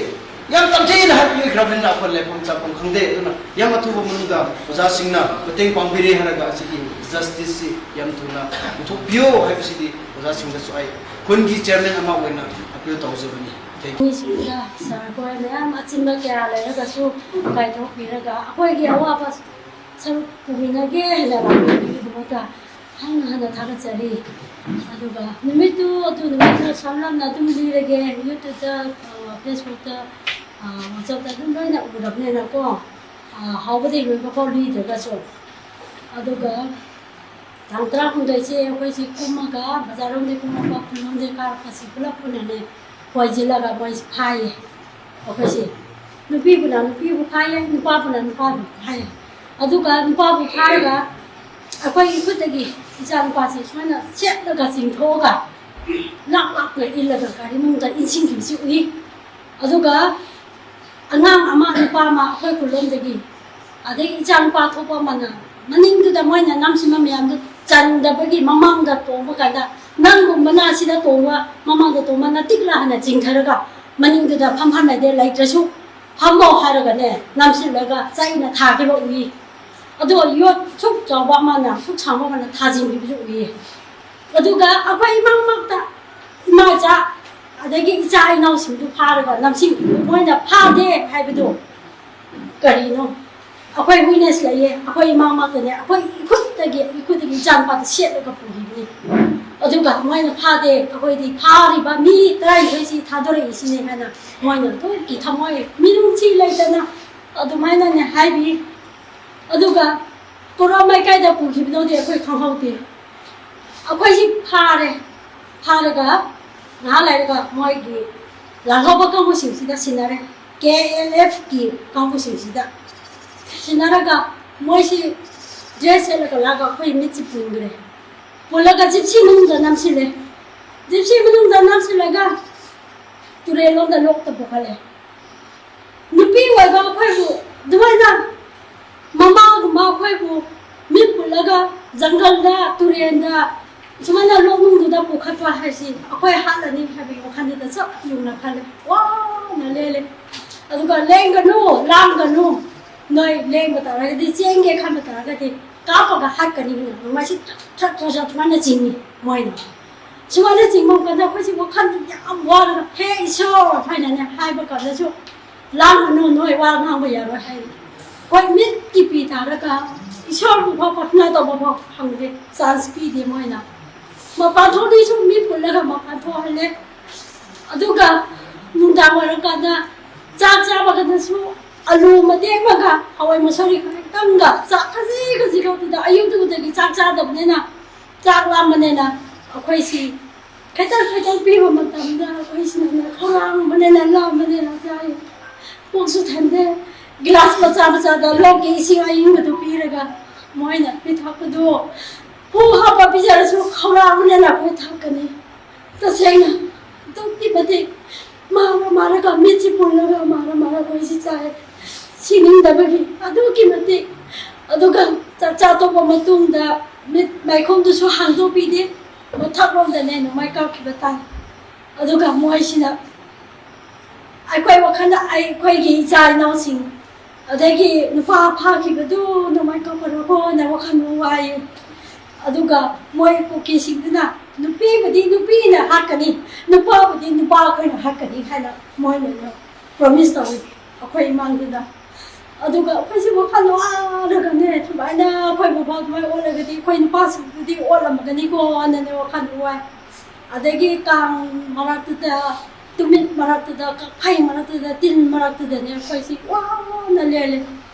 ꯌꯥꯝ ꯇꯝꯊꯤꯅ ꯍꯥꯠꯄꯤꯈ꯭ꯔꯕꯅꯤꯅ ꯑꯩꯈꯣꯏ ꯂꯩꯐꯝ ꯆꯥꯐꯝ ꯈꯪꯗꯦ꯫ ꯑꯗꯨꯅ ꯌꯥꯝ ꯑꯊꯨꯕ ꯃꯅꯨꯡꯗ ꯑꯣꯖꯥꯁꯤꯡꯅ ꯃꯇꯦꯡ ꯄꯥꯡꯕꯤꯔꯦ ꯍꯥꯏꯔꯒ ꯑꯁꯤꯒꯤ ꯖꯁꯇꯤꯁꯁꯤ ꯌꯥꯝ ꯊꯨꯅ ꯄꯨꯊꯣꯛꯄꯤꯌꯣ ꯍꯥꯏꯕꯁꯤꯗꯤ ꯑꯣꯖꯥꯁꯤꯡꯗꯁꯨ ꯑꯩ ꯈꯨꯟꯒꯤ ꯆꯤꯌꯔꯃꯦꯟ ꯑꯃ ꯑꯣꯏꯅ ꯑꯄꯤꯜ ꯇꯧꯖꯕꯅꯤ꯫ Thank you꯫ ꯃꯤꯁꯤꯡꯗ ꯁꯥꯔ ꯈꯣꯏ ꯃꯌꯥꯝ ꯑꯆꯤꯟꯕ ꯀꯌꯥ ꯂꯩꯔꯒꯁꯨ ꯀꯥꯏꯊꯣꯛꯄꯤꯔꯒ ꯑꯩꯈꯣꯏꯒꯤ ꯑꯋꯥꯕ ꯁꯔꯨꯛ ꯄꯨꯃꯤꯟꯅꯒꯦ ꯍꯥꯏꯅ ꯂꯥꯛꯄꯤꯕꯒꯤꯗꯃꯛꯇ ꯍꯟꯅ ꯍꯟꯅ ꯊꯥꯒꯠꯆꯔꯤ꯫ ꯑꯗꯨꯒ ꯅꯨꯃꯤꯠꯇꯨ, ꯑꯗꯨ ꯅꯨꯃꯤꯠꯇꯨ ꯁꯝꯂꯞꯅ ꯑꯗꯨꯝ ꯂꯤꯔꯒꯦ꯫ ꯌꯨꯇ꯭ꯌꯨꯕꯇ, ꯑ, ꯐꯦꯁꯕꯨꯛꯇ, ꯑ, ꯋꯥꯆꯞꯇ ꯑꯗꯨꯝ ꯂꯣꯏꯅ ꯎꯔꯕꯅꯤꯅꯀꯣ, ꯑ, ꯍꯧꯕꯗꯒꯤ ꯂꯣꯏꯕ ꯐꯥꯎ ꯂꯤꯗ꯭ꯔꯒꯁꯨ꯫ ꯑꯗꯨꯒ ꯇꯥꯡ ꯇꯔꯥꯍꯨꯝꯗꯣꯏꯁꯦ ꯑꯩꯈꯣꯏꯁꯦ ꯀꯨꯝꯃꯒ, ꯕꯖꯥꯔꯔꯣꯝꯗꯒꯤ ꯀꯨꯝꯃꯛꯄ, ꯈꯨꯜꯂꯣꯝꯗꯒꯤ ꯀꯥꯔꯛꯄꯁꯤ ꯄꯨꯂꯞ ꯄꯨꯟꯅꯅꯦ ꯈꯣꯏꯖꯤꯜꯂꯒ ꯃꯣꯏꯁꯦ ꯐꯥꯏꯌꯦ꯫ ꯑꯩꯈꯣꯏꯁꯦ ꯅꯨꯄꯤꯕꯨꯅ ꯅꯨꯄꯤꯕꯨ ꯐꯥꯏꯌꯦ, ꯅꯨꯄꯥꯕꯨꯅ ꯅꯨꯄꯥꯕꯨ ꯐꯥꯏꯌꯦ꯫ ꯑꯗꯨꯒ ꯅꯨꯄꯥꯕꯨ ꯐꯥꯔꯒ ꯑꯩꯈꯣꯏꯒꯤ ꯈꯨꯠꯇꯒꯤ ꯏꯆꯥ ꯅꯨꯄꯥꯁꯦ ꯁꯨꯃꯥꯏꯅ ꯁꯦꯠꯂꯒ ꯆꯤꯡꯊꯣꯛꯑꯒ ꯂꯥꯛ ꯂꯥꯛꯅ ꯏꯜꯂꯒ ꯒꯥꯔꯤ ꯃꯅꯨꯡꯗ ꯏꯟꯁꯤꯟꯈꯤꯕꯁꯤ ꯎꯏ꯫ ꯑꯗꯨꯒ ꯑꯉꯥꯡ ꯑꯃ, ꯅꯨꯄꯥ ꯑꯃ ꯑꯩꯈꯣꯏ ꯈꯨꯜꯂꯣꯝꯗꯒꯤ, ꯑꯗꯒꯤ ꯏꯆꯥ ꯅꯨꯄꯥ ꯊꯣꯛꯄ ꯑꯃꯅ ꯃꯅꯤꯡꯗꯨꯗ ꯃꯣꯏꯅ ꯅꯝꯁꯤꯟꯕ ꯃꯌꯥꯝꯗꯨ ꯆꯟꯗꯕꯒꯤ ꯃꯃꯥꯡꯗ ꯇꯣꯡꯕ ꯀꯥꯟꯗ, ꯅꯪꯒꯨꯝꯕꯅ ꯑꯁꯤꯗ ꯇꯣꯡꯕ, ꯃꯃꯥꯡꯗ ꯇꯣꯡꯕ ꯅꯇꯤꯛꯂꯥ ꯍꯥꯏꯅ ꯆꯤꯡꯊꯔꯒ ꯃꯅꯤꯡꯗꯨꯗ ꯐꯝꯍꯜꯂꯗꯦ, ꯂꯩꯇ꯭ꯔꯁꯨ ꯐꯝꯃꯣ ꯍꯥꯏꯔꯒꯅꯦ ꯅꯝꯁꯤꯜꯂꯒ ꯆꯩꯅ ꯊꯥꯈꯤꯕ ꯎꯏ꯫ ꯑꯗꯨꯒ ꯌꯣꯠ ꯁꯨꯛ ꯆꯥꯎꯕ ꯑꯃꯅ, ꯁꯨꯛ ꯁꯥꯡꯕ ꯑꯃꯅ ꯊꯥꯖꯤꯟꯈꯤꯕꯁꯨ ꯎꯏ꯫ ꯑꯗꯨꯒ ꯑꯩꯈꯣꯏ ꯏꯃꯥꯃꯛꯇ ꯏꯃꯥ ꯏꯆꯥ ꯑꯗꯒꯤ ꯏꯆꯥ ꯏꯅꯥꯎꯁꯤꯡꯗꯨ ꯐꯥꯔꯒ ꯅꯝꯁꯤꯟꯈꯤꯕ, ꯃꯣꯏꯅ ꯐꯥꯗꯦ ꯍꯥꯏꯕꯗꯨ ꯀꯔꯤꯅꯣ? ꯑꯩꯈꯣꯏ ꯋꯤꯠꯅꯦꯁ ꯂꯩꯌꯦ, ꯑꯩꯈꯣꯏ ꯏꯃꯥꯃꯛꯇꯅꯦ, ꯑꯩꯈꯣꯏ ꯏꯈꯨꯠꯇꯒꯤ, ꯏꯈꯨꯠꯇꯒꯤ ꯏꯆꯥꯅꯨꯄꯥꯗ ꯁꯦꯠꯂꯒ ꯄꯨꯈꯤꯕꯅꯤ꯫ ꯑꯗꯨꯒ ꯃꯣꯏꯅ ꯐꯥꯗꯦ, ꯑꯩꯈꯣꯏꯗꯤ ꯐꯥꯔꯤꯕ ꯃꯤ ꯇꯔꯥꯅꯤꯊꯣꯏꯁꯤ ꯊꯥꯗꯣꯔꯛꯏꯁꯤꯅꯦ ꯍꯥꯏꯅ ꯃꯣꯏꯅ ꯑꯗꯨꯒꯤ ꯊꯃꯣꯏ ꯃꯤꯅꯨꯡꯁꯤ ꯂꯩꯇꯅ ꯑꯗꯨꯃꯥꯏꯅꯅꯦ ꯍꯥꯏꯕꯤ꯫ ꯑꯗꯨꯒ ꯀꯣꯔꯣꯝ ꯃꯥꯏꯀꯩꯗ ꯄꯨꯈꯤꯕꯅꯣꯗꯤ ꯑꯩꯈꯣꯏ ꯈꯪꯍꯧꯗꯦ꯫ ꯑꯩꯈꯣꯏꯁꯤ ꯐꯥꯔꯦ, ꯐꯥꯔꯒ ꯉꯥꯏꯍꯥꯛ ꯂꯩꯔꯒ ꯃꯣꯏꯒꯤ ꯂꯥꯜꯍꯧꯕ ꯀꯥꯡꯕꯨꯁꯤꯡꯁꯤꯗ ꯁꯤꯟꯅꯔꯦ, ꯀꯦ ꯑꯦꯜ ꯑꯦꯐꯀꯤ ꯀꯥꯡꯕꯨꯁꯤꯡꯁꯤꯗ ꯁꯤꯟꯅꯔꯒ ꯃꯣꯏꯁꯤ ꯗ꯭ꯔꯦꯁ ꯁꯦꯠꯂꯒ ꯂꯥꯛꯑꯒ ꯑꯩꯈꯣꯏ ꯃꯤꯠꯁꯤ ꯄꯨꯟꯈ꯭ꯔꯦ꯫ ꯄꯨꯜꯂꯒ ꯖꯤꯞꯁꯤ ꯃꯅꯨꯡꯗ ꯅꯝꯁꯤꯜꯂꯦ꯫ ꯖꯤꯞꯁꯤ ꯃꯅꯨꯡꯗ ꯅꯝꯁꯤꯜꯂꯒ ꯇꯨꯔꯦꯜꯂꯣꯝꯗ ꯂꯣꯛꯇ ꯄꯨꯈꯠꯂꯦ꯫ ꯅꯨꯄꯤ ꯑꯣꯏꯕ ꯑꯩꯈꯣꯏꯕꯨ ꯑꯗꯨꯃꯥꯏꯅ ꯃꯃꯥꯒꯨꯝꯕ ꯑꯩꯈꯣꯏꯕꯨ ꯃꯤꯠ ꯄꯨꯜꯂꯒ ꯖꯪꯒꯜꯗ, ꯇꯨꯔꯦꯟꯗ, ꯁꯨꯃꯥꯏꯅ ꯂꯣꯛꯅꯨꯡꯗꯨꯗ ꯄꯨꯈꯠꯄ ꯍꯥꯏꯁꯤ ꯑꯩꯈꯣꯏ ꯍꯥꯠꯂꯅꯤ ꯍꯥꯏꯕꯒꯤ ꯋꯥꯈꯜꯗꯨꯗ ꯆꯞ ꯌꯨꯡꯅ ꯈꯜꯂꯦ꯫ ꯋꯥꯅ ꯂꯦꯜꯂꯦ꯫ ꯑꯗꯨꯒ "ꯂꯦꯡꯒꯅꯨ, ꯂꯥꯡꯒꯅꯨ, ꯅꯣꯏ ꯂꯦꯡꯕ ꯇꯥꯔꯒꯗꯤ, ꯆꯦꯟꯒꯦ ꯈꯟꯕ ꯇꯥꯔꯒꯗꯤ ꯀꯥꯞꯄꯒ ꯍꯥꯠꯀꯅꯤ" ꯍꯥꯏꯅ ꯅꯣꯡꯃꯩꯁꯤ ꯊ꯭ꯔꯠ ꯊ꯭ꯔꯠ ꯊ꯭ꯔꯠ ꯊ꯭ꯔꯠ ꯁꯨꯃꯥꯏꯅ ꯆꯤꯡꯉꯤ ꯃꯣꯏꯅ꯫ ꯁꯨꯃꯥꯏꯅ ꯆꯤꯡꯕ ꯃꯇꯝꯗ ꯑꯩꯈꯣꯏꯁꯤ ꯋꯥꯈꯜ ꯌꯥꯝ ꯋꯥꯔꯒ, "ꯍꯦ ꯏꯁꯣꯔ" ꯍꯥꯏꯅꯅꯦ ꯍꯥꯏꯕ ꯀꯥꯟꯗꯁꯨ, "ꯂꯥꯡꯒꯅꯨ, ꯅꯣꯏ ꯋꯥ ꯉꯥꯡꯕ ꯌꯥꯔꯣꯏ" ꯍꯥꯏ꯫ ꯑꯩꯈꯣꯏ ꯃꯤꯠꯀꯤ ꯄꯤ ꯇꯥꯔꯒ ꯏꯁꯣꯔꯕꯨ ꯐꯥꯎ ꯄ꯭ꯔꯊꯅꯥ ꯇꯧꯕ ꯐꯥꯎ ꯐꯪꯗꯦ, ꯆꯥꯟꯁ ꯄꯤꯗꯦ ꯃꯣꯏꯅ꯫ ꯃꯄꯥꯟ ꯊꯣꯛꯇꯣꯏꯁꯨ ꯃꯤ ꯄꯨꯜꯂꯒ ꯃꯄꯥꯟ ꯊꯣꯛꯍꯜꯂꯦ꯫ ꯑꯗꯨꯒ ꯅꯨꯡꯗꯥꯡ ꯑꯣꯏꯔꯀꯥꯟꯗ ꯆꯥꯛ ꯆꯥꯕꯒꯗꯁꯨ ꯑꯂꯨ ꯃꯇꯦꯛ ꯑꯃꯒ ꯍꯋꯥꯏ ꯃꯨꯁꯣꯔꯤ ꯈꯖꯤꯛꯇꯪꯒ ꯆꯥꯛ ꯈꯖꯤꯛ ꯈꯖꯤꯛ ꯈꯛꯇꯨꯗ, ꯑꯌꯨꯛꯇꯨꯗꯒꯤ ꯆꯥꯛ ꯆꯥꯗꯕꯅꯤꯅ, ꯆꯥꯛ ꯂꯥꯝꯕꯅꯤꯅ ꯑꯩꯈꯣꯏꯁꯤ ꯈꯤꯇꯪ ꯈꯤꯇꯪ ꯄꯤꯕ ꯃꯇꯝꯗ ꯑꯩꯈꯣꯏꯁꯤꯅ ꯈꯧꯔꯥꯡꯕꯅꯤꯅ, ꯂꯥꯝꯕꯅꯤꯅ ꯆꯥꯏ꯫ ꯄꯨꯛꯁꯨ ꯊꯟꯗꯦ꯫ ꯒꯤꯂꯥꯁ ꯃꯆꯥ ꯃꯆꯥꯗ ꯂꯣꯛꯀꯤ ꯏꯁꯤꯡ ꯑꯏꯪꯕꯗꯨ ꯄꯤꯔꯒ ꯃꯣꯏꯅ ꯄꯤꯊꯛꯄꯗꯨ ꯍꯨ ꯍꯥꯞꯄ ꯄꯤꯖꯔꯁꯨ ꯈꯧꯔꯥꯡꯕꯅ ꯑꯩꯈꯣꯏ ꯊꯛꯀꯅꯤ꯫ ꯇꯁꯦꯡꯅ ꯑꯗꯨꯛꯀꯤ ꯃꯇꯤꯛ ꯃꯥꯔ ꯃꯥꯔꯒ ꯃꯤꯠꯁꯤ ꯄꯨꯜꯂꯒ ꯃꯥꯔ ꯃꯥꯔꯒ ꯑꯩꯈꯣꯏꯁꯤ ꯆꯥꯏ꯫ ꯁꯤꯅꯤꯡꯗꯕꯒꯤ ꯑꯗꯨꯛꯀꯤ ꯃꯇꯤꯛ꯫ ꯑꯗꯨꯒ ꯆꯥꯛꯆꯥ ꯇꯣꯛꯄ ꯃꯇꯨꯡꯗ ꯃꯤꯠ ꯃꯥꯏꯈꯨꯝꯗꯨꯁꯨ ꯍꯥꯡꯗꯣꯛꯄꯤꯗꯦ꯫ ꯃꯊꯛꯂꯣꯝꯗꯅꯦ ꯅꯣꯡꯃꯩ ꯀꯥꯞꯈꯤꯕ ꯇꯥꯏ꯫ ꯑꯗꯨꯒ ꯃꯣꯏꯁꯤꯅ ꯑꯩꯈꯣꯏ ꯋꯥꯈꯜꯗ ꯑꯩꯈꯣꯏꯒꯤ ꯏꯆꯥ ꯏꯅꯥꯎꯁꯤꯡ ꯑꯗꯒꯤ ꯅꯨꯄꯥ ꯐꯥꯈꯤꯕꯗꯨ ꯅꯣꯡꯃꯩ ꯀꯥꯞꯄꯔꯣꯀꯣꯅ ꯋꯥꯈꯜ ꯋꯥꯏ꯫ ꯑꯗꯨꯒ ꯃꯣꯏ ꯀꯨꯀꯤꯁꯤꯡꯗꯨꯅ ꯅꯨꯄꯤꯕꯨꯗꯤ ꯅꯨꯄꯤꯅ ꯍꯥꯠꯀꯅꯤ, ꯅꯨꯄꯥꯕꯨꯗꯤ ꯅꯨꯄꯥ ꯑꯩꯈꯣꯏꯅ ꯍꯥꯠꯀꯅꯤ ꯍꯥꯏꯅ ꯃꯣꯏꯅ ꯄ꯭ꯔꯣꯃꯤꯁ ꯇꯧꯏ ꯑꯩꯈꯣꯏ ꯏꯃꯥꯡꯗꯨꯗ꯫ ꯑꯗꯨꯒ ꯑꯩꯈꯣꯏꯁꯤ ꯋꯥꯈꯜ ꯋꯥꯔꯒꯅꯦ, ꯁꯨꯃꯥꯏꯅ ꯑꯩꯈꯣꯏ ꯕꯕꯥ ꯑꯗꯨꯃꯥꯏꯅ ꯑꯣꯜꯂꯒꯗꯤ ꯑꯩꯈꯣꯏ ꯅꯨꯄꯥꯁꯤꯡꯗꯨꯗꯤ ꯑꯣꯜꯂꯝꯃꯒꯅꯤꯀꯣ ꯍꯥꯏꯅꯅꯦ ꯋꯥꯈꯜ ꯋꯥꯏ꯫ ꯑꯗꯒꯤ ꯀꯥꯡ ꯃꯔꯛꯇꯨꯗ, ꯇꯨꯃꯤꯠ ꯃꯔꯛꯇꯨꯗ, ꯀꯛꯐꯩ ꯃꯔꯛꯇꯨꯗ, ꯇꯤꯟ ꯃꯔꯛꯇꯨꯗꯅꯦ ꯑꯩꯈꯣꯏꯁꯤ ꯋꯥꯅ ꯂꯦꯜꯂꯦ꯫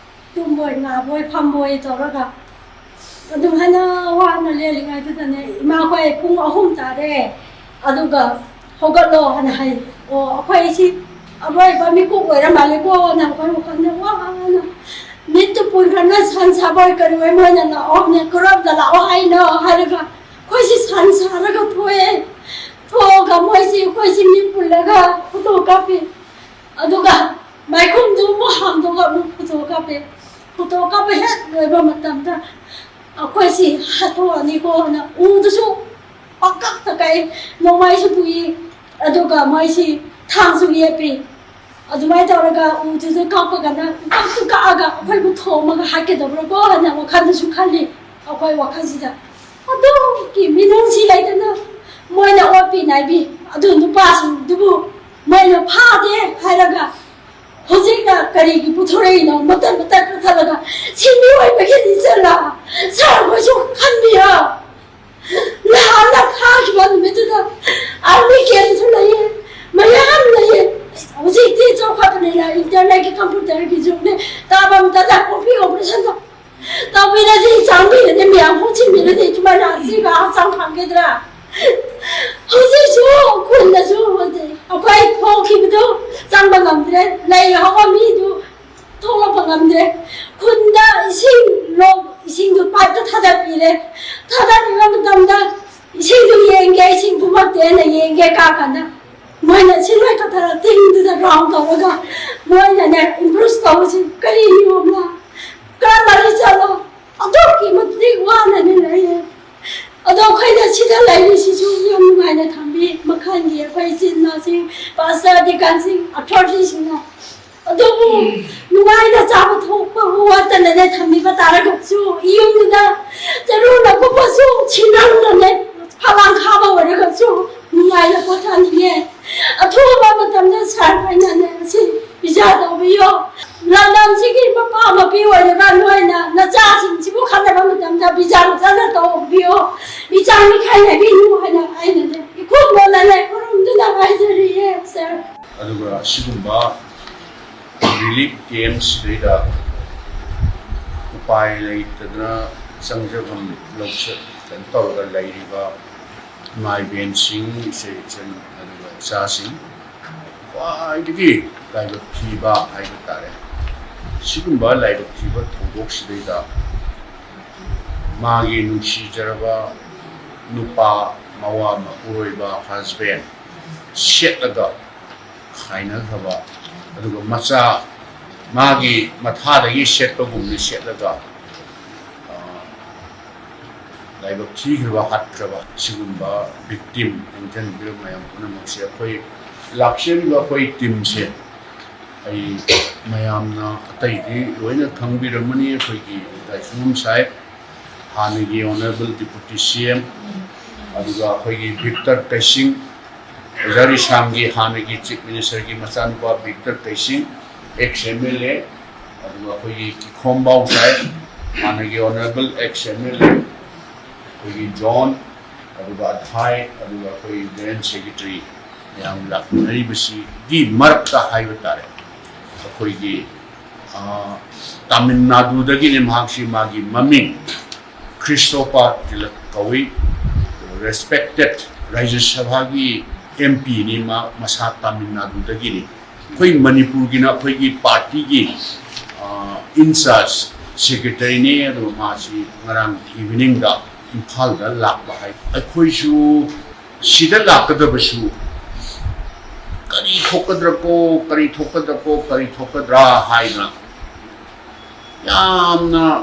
ꯇꯨꯝꯕꯣꯏ ꯉꯥꯕꯣꯏ ꯐꯝꯕꯣꯏ ꯇꯧꯔꯒ ꯑꯗꯨꯃꯥꯏꯅ ꯋꯥꯅ ꯂꯦꯜꯂꯤꯉꯩꯗꯨꯗꯅꯦ ꯏꯃꯥꯈꯣꯏ ꯄꯨꯡ ꯑꯍꯨꯝ ꯇꯥꯔꯦ꯫ ꯑꯗꯨꯒ ꯍꯧꯒꯠꯂꯣ ꯍꯥꯏꯅ ꯍꯥꯏ꯫ ꯑꯣ, ꯑꯩꯈꯣꯏꯁꯤ ꯑꯔꯣꯏꯕ ꯃꯤꯀꯨꯞ ꯑꯣꯏꯔ ꯃꯥꯜꯂꯦꯀꯣ ꯅ ꯑꯩꯈꯣꯏ ꯋꯥꯈꯜꯗ ꯋꯥꯅ ꯃꯤꯠꯇꯨ ꯄꯨꯟꯈ꯭ꯔꯅ ꯁꯟ ꯁꯥꯕꯣꯏ ꯀꯔꯤ ꯑꯣꯏ ꯃꯣꯏꯅ ꯂꯥꯛꯑꯣ ꯅꯦ ꯀꯔꯝꯗ ꯂꯥꯛꯑꯣ ꯍꯥꯏꯅꯣ ꯍꯥꯏꯔꯒ ꯑꯩꯈꯣꯏꯁꯤ ꯁꯟ ꯁꯥꯔꯒ ꯊꯣꯛꯑꯦ꯫ ꯊꯣꯛꯑꯒ ꯃꯣꯏꯁꯤ ꯑꯩꯈꯣꯏꯁꯤ ꯃꯤ ꯄꯨꯜꯂꯒ ꯐꯣꯇꯣ ꯀꯥꯞꯄꯤ꯫ ꯑꯗꯨꯒ ꯃꯥꯏꯈꯨꯝꯗꯨ ꯑꯃꯨꯛ ꯍꯥꯡꯗꯣꯛꯑꯒ ꯑꯃꯨꯛ ꯐꯣꯇꯣ ꯀꯥꯞꯄꯦ꯫ ꯐꯣꯇꯣ ꯀꯥꯞꯄ ꯍꯦꯛ ꯂꯣꯏꯕ ꯃꯇꯝꯗ ꯑꯩꯈꯣꯏꯁꯤ ꯍꯥꯠꯇꯣꯛꯑꯅꯤꯀꯣꯅ ꯎꯗꯨꯁꯨ ꯄꯪꯀꯛꯇ ꯀꯛꯏ, ꯅꯣꯡꯃꯩꯁꯨ ꯄꯨꯏ, ꯑꯗꯨꯒ ꯃꯣꯏꯁꯤ ꯊꯥꯡꯁꯨ ꯌꯦꯞꯄꯤ꯫ ꯑꯗꯨꯃꯥꯏꯅ ꯇꯧꯔꯒ ꯎꯗꯨꯗ ꯀꯥꯞꯄꯒꯅ ꯎꯄꯥꯛꯇꯨ ꯀꯛꯑꯒ ꯑꯩꯈꯣꯏꯕꯨ ꯊꯣꯝꯃꯒ ꯍꯥꯠꯀꯗꯕ꯭ꯔꯥꯀꯣ ꯍꯥꯏꯅ ꯋꯥꯈꯜꯗꯁꯨ ꯈꯜꯂꯤ ꯑꯩꯈꯣꯏ ꯋꯥꯈꯜꯁꯤꯗ꯫ ꯑꯗꯨꯒꯤ ꯃꯤꯅꯨꯡꯁꯤ ꯂꯩꯇꯅ ꯃꯣꯏꯅ ꯑꯣꯠꯄꯤ ꯅꯥꯏꯕꯤ꯫ ꯑꯗꯨ ꯅꯨꯄꯥꯁꯤꯡꯗꯨꯕꯨ ꯃꯣꯏꯅ ꯐꯥꯗꯦ ꯍꯥꯏꯔꯒ ꯍꯧꯖꯤꯛꯅ ꯀꯔꯤꯒꯤ ꯄꯨꯊꯣꯔꯛꯏꯅꯣ? ꯃꯇꯠ ꯃꯇꯠ ꯀꯛꯊꯠꯂꯒ ꯁꯤ ꯃꯤꯑꯣꯏꯕꯒꯤ ꯅꯤꯡꯁꯜꯂ ꯁꯥꯔꯈꯣꯏꯁꯨ ꯈꯟꯕꯤꯌꯣ꯫ ꯅꯍꯥꯟꯅ ꯐꯥꯈꯤꯕ ꯅꯨꯃꯤꯠꯇꯨꯗ ꯑꯥꯔꯃꯤ ꯀꯦꯝꯁꯨ ꯂꯩꯌꯦ, ꯃꯌꯥꯝ ꯂꯩꯌꯦ꯫ ꯍꯧꯖꯤꯛꯇꯤ ꯆꯥꯎꯈꯠꯄꯅꯤꯅ ꯏꯟꯇꯔꯅꯦꯠꯀꯤ ꯀꯝꯄ꯭ꯌꯨꯇꯔꯒꯤ ꯖꯨꯒꯅꯤ꯫ ꯇꯥꯕ ꯑꯃꯇ ꯂꯥꯛꯄꯣꯛꯄꯤ ꯑꯣꯄꯔꯦꯁꯟꯗꯣ ꯇꯧꯕꯤꯔꯗꯤ, ꯆꯥꯡꯕꯤꯔꯗꯤ, ꯃꯌꯥꯝ ꯍꯧꯖꯤꯟꯕꯤꯔꯗꯤ ꯁꯨꯃꯥꯏꯅ ꯑꯁꯤꯕ ꯍꯛꯆꯥꯡ ꯐꯪꯒꯗ꯭ꯔꯥ? ꯍꯧꯖꯤꯛꯁꯨ ꯈꯨꯟꯗꯁꯨ ꯍꯧꯖꯤꯛ ꯑꯩꯈꯣꯏ ꯊꯣꯛꯈꯤꯕꯗꯨ ꯆꯪꯕ ꯉꯝꯗ꯭ꯔꯦ, ꯂꯩꯍꯧꯕ ꯃꯤꯗꯨ ꯊꯣꯛꯂꯛꯄ ꯉꯝꯗ꯭ꯔꯦ꯫ ꯈꯨꯟꯗ ꯏꯁꯤꯡ ꯂꯣꯛ ꯏꯁꯤꯡ ꯃꯣꯏꯅ ꯁꯤ ꯂꯣꯏ ꯀꯠꯊꯔ ꯇꯤꯡꯗꯨꯗ ꯔꯥꯎꯟ ꯇꯧꯔꯒ ꯃꯣꯏꯅꯅꯦ ꯏꯝꯄ꯭ꯔꯨꯁ ꯇꯧꯕꯁꯤ ꯀꯔꯤ ꯅꯤꯌꯣꯝꯅꯣ? ꯀꯔꯝꯕ ꯔꯤꯆꯜꯅꯣ? ꯑꯗꯨꯛꯀꯤ ꯃꯇꯤꯛ ꯋꯥꯅꯅꯦ ꯂꯩꯌꯦ꯫ ꯑꯗꯣ ꯑꯩꯈꯣꯏꯅ ꯁꯤꯗ ꯂꯩꯔꯤꯁꯤꯁꯨ ꯌꯥꯝ ꯅꯨꯡꯉꯥꯏꯅ ꯊꯝꯕꯤ꯫ ꯃꯈꯜꯒꯤ ꯑꯩꯈꯣꯏ ꯏꯆꯤꯟ ꯏꯅꯥꯎꯁꯤꯡ, ꯄꯥꯁꯇꯔ, ꯗꯤꯀꯟꯁꯤꯡ, ꯑꯊꯣꯔꯤꯇꯤꯁꯤꯡꯅ ꯑꯗꯨꯕꯨ ꯅꯨꯡꯉꯥꯏꯅ ꯆꯥꯕ ꯊꯛꯄ ꯋꯥꯠꯇꯅꯅꯦ ꯊꯝꯕꯤꯕ ꯇꯥꯔꯒꯁꯨ, ꯌꯨꯝꯗꯨꯗ ꯆꯔꯨꯅ ꯀꯨꯞꯄꯁꯨ, ꯁꯤꯅꯪꯅꯅꯦ ꯐꯂꯥꯡ ꯈꯥꯕ ꯑꯣꯏꯔꯒꯁꯨ ꯅꯨꯡꯉꯥꯏꯅ ꯄꯣꯊꯥꯅꯤꯡꯉꯦ꯫ ꯑꯊꯨꯕ ꯃꯇꯝꯗ ꯁꯥꯔ ꯍꯣꯏꯅꯅꯦ ꯑꯁꯤ ꯄꯤꯖꯥ ꯇꯧꯕꯤꯌꯣ꯫ ꯂꯝꯗꯝꯁꯤꯒꯤ ꯃꯄꯥ ꯃꯄꯤ ꯑꯣꯏꯔꯤꯕ ꯅꯣꯏꯅ ꯅꯆꯥꯁꯤꯡꯁꯤꯕꯨ ꯈꯟꯅꯕ ꯃꯇꯝꯗ ꯄꯤꯖꯥ ꯐꯖꯅ ꯇꯧꯕꯤꯌꯣ꯫ ꯃꯤꯆꯥꯡ ꯃꯤꯈꯥꯏꯅꯕꯤꯅꯨ ꯍꯥꯏꯅ ꯑꯩꯅꯅꯦ ꯏꯈꯨꯠ ꯃꯣꯠꯅꯅꯦ ꯈꯨꯔꯨꯝꯗꯨꯅ ꯍꯥꯏꯖꯔꯤꯌꯦ ꯁꯥꯔ꯫ ꯑꯗꯨꯒ ꯑꯁꯤꯒꯨꯝꯕ ꯔꯤꯂꯤꯐ ꯀꯦꯝꯞ ꯁꯤꯗꯩꯗ ꯎꯄꯥꯏ ꯂꯩꯇꯗꯅ ꯆꯪꯖꯐꯝ ꯂꯧꯁ-, ꯀꯩꯅꯣ ꯇꯧꯔꯒ ꯂꯩꯔꯤꯕ ꯏꯃꯥ ꯏꯕꯦꯟꯁꯤꯡ, ꯏꯆꯦ ꯏꯆꯟ, ꯑꯗꯨꯒ ꯏꯆꯥꯁꯤꯡ, ꯈ꯭ꯋꯥꯏꯗꯒꯤ ꯂꯥꯏꯕꯛ ꯊꯤꯕ ꯍꯥꯏꯕ ꯇꯥꯔꯦ꯫ ꯁꯤꯒꯨꯝꯕ ꯂꯥꯏꯕꯛ ꯊꯤꯕ ꯊꯧꯗꯣꯛꯁꯤꯗꯩꯗ ꯃꯥꯒꯤ ꯅꯨꯡꯁꯤꯖꯔꯕ ꯅꯨꯄꯥ, ꯃꯋꯥ ꯃꯄꯨꯔꯣꯏꯕ, ꯍꯁꯕꯦꯟ ꯁꯦꯠꯂꯒ ꯈꯥꯏꯅꯈ꯭ꯔꯕ, ꯑꯗꯨꯒ ꯃꯆꯥ ꯃꯥꯒꯤ ꯃꯊꯥꯗꯒꯤ ꯁꯦꯠꯄꯒꯨꯝꯅ ꯁꯦꯠꯂꯒ, ꯑ, ꯂꯥꯏꯕꯛ ꯊꯤꯈ꯭ꯔꯕ, ꯍꯥꯠꯈ꯭ꯔꯕ ꯁꯤꯒꯨꯝꯕ ꯚꯤꯛꯇꯤꯝ, ꯏꯟꯖꯟꯕꯤꯔꯕ ꯃꯌꯥꯝ ꯄꯨꯝꯅꯃꯛꯁꯦ ꯑꯩꯈꯣꯏ ꯂꯥꯛꯆꯔꯤꯕ ꯑꯩꯈꯣꯏ ꯇꯤꯝꯁꯦ, ꯑꯩ ꯃꯌꯥꯝꯅ ꯑꯇꯩꯗꯤ ꯂꯣꯏꯅ ꯈꯪꯕꯤꯔꯝꯃꯅꯤ꯫ ꯑꯩꯈꯣꯏꯒꯤ ꯗꯥꯏꯁꯨꯡꯉꯝ ꯁꯥꯍꯦꯕ, ꯍꯥꯟꯅꯒꯤ ꯑꯣꯅꯔꯦꯕꯜ ꯗꯤꯄꯨꯇꯤ ꯁꯤ ꯑꯦꯝ, ꯑꯗꯨꯒ ꯑꯩꯈꯣꯏꯒꯤ ꯚꯤꯛꯇꯔ ꯀꯩꯁꯤꯡ, ꯑꯣꯖꯥ ꯔꯤꯁꯥꯝꯒꯤ ꯍꯥꯟꯅꯒꯤ ꯆꯤꯐ ꯃꯤꯅꯤꯁꯇꯔꯒꯤ ꯃꯆꯥꯅꯨꯄꯥ Victor Keishing, ex M L A, ꯑꯗꯨꯒ ꯑꯩꯈꯣꯏꯒꯤ ꯀꯤꯈꯣꯝꯕꯥꯎ ꯁꯥꯍꯦꯕ, ꯍꯥꯟꯅꯒꯤ honourable ex M L A, ꯑꯩꯈꯣꯏꯒꯤ ꯖꯣꯟ, ꯑꯗꯨꯒ ꯑꯊꯥꯏ, ꯑꯗꯨꯒ ꯑꯩꯈꯣꯏ ꯖꯦꯅꯔꯦꯜ ꯁꯦꯀ꯭ꯔꯦꯇꯔꯤ ꯃꯌꯥꯝ ꯂꯥꯛꯃꯤꯟꯅꯔꯤꯕꯁꯤꯒꯤ ꯃꯔꯛꯇ ꯍꯥꯏꯕ ꯇꯥꯔꯦ, ꯑꯩꯈꯣꯏꯒꯤ, ꯑ, ꯇꯥꯃꯤꯜ ꯅꯥꯗꯨꯗꯒꯤꯅꯤ꯫ ꯃꯍꯥꯛꯁꯤ ꯃꯥꯒꯤ ꯃꯃꯤꯡ ꯈ꯭ꯔꯤꯁꯇꯣꯄꯥ ꯇꯤꯂꯛ ꯀꯧꯏ꯫ ꯔꯦꯁꯄꯦꯛꯇꯦꯠ ꯔꯥꯖ꯭ꯌ ꯁꯚꯥꯒꯤ ꯑꯦꯝ ꯄꯤꯅꯤ꯫ ꯃꯥ ꯃꯁꯥ ꯇꯥꯃꯤꯜ ꯅꯥꯗꯨꯗꯒꯤꯅꯤ꯫ ꯑꯩꯈꯣꯏ ꯃꯅꯤꯄꯨꯔꯒꯤꯅ ꯑꯩꯈꯣꯏꯒꯤ ꯄꯥꯔꯇꯤꯒꯤ, ꯑ, ꯏꯟꯆꯥꯔꯖ ꯁꯦꯀ꯭ꯔꯦꯇꯔꯤꯅꯤ꯫ ꯑꯗꯨꯒ ꯃꯥꯁꯤ ꯉꯔꯥꯡ ꯏꯚꯤꯅꯤꯡꯗ ꯏꯝꯐꯥꯜꯗ ꯂꯥꯛꯄ ꯍꯥꯏ꯫ ꯑꯩꯈꯣꯏꯁꯨ ꯁꯤꯗ ꯂꯥꯛꯀꯗꯕꯁꯨ ꯀꯔꯤ ꯊꯣꯛꯀꯗ꯭ꯔꯥꯀꯣ, ꯀꯔꯤ ꯊꯣꯛꯀꯗ꯭ꯔꯥꯀꯣ, ꯀꯔꯤ ꯊꯣꯛꯀꯗ꯭ꯔꯥ ꯍꯥꯏꯅ ꯌꯥꯝꯅ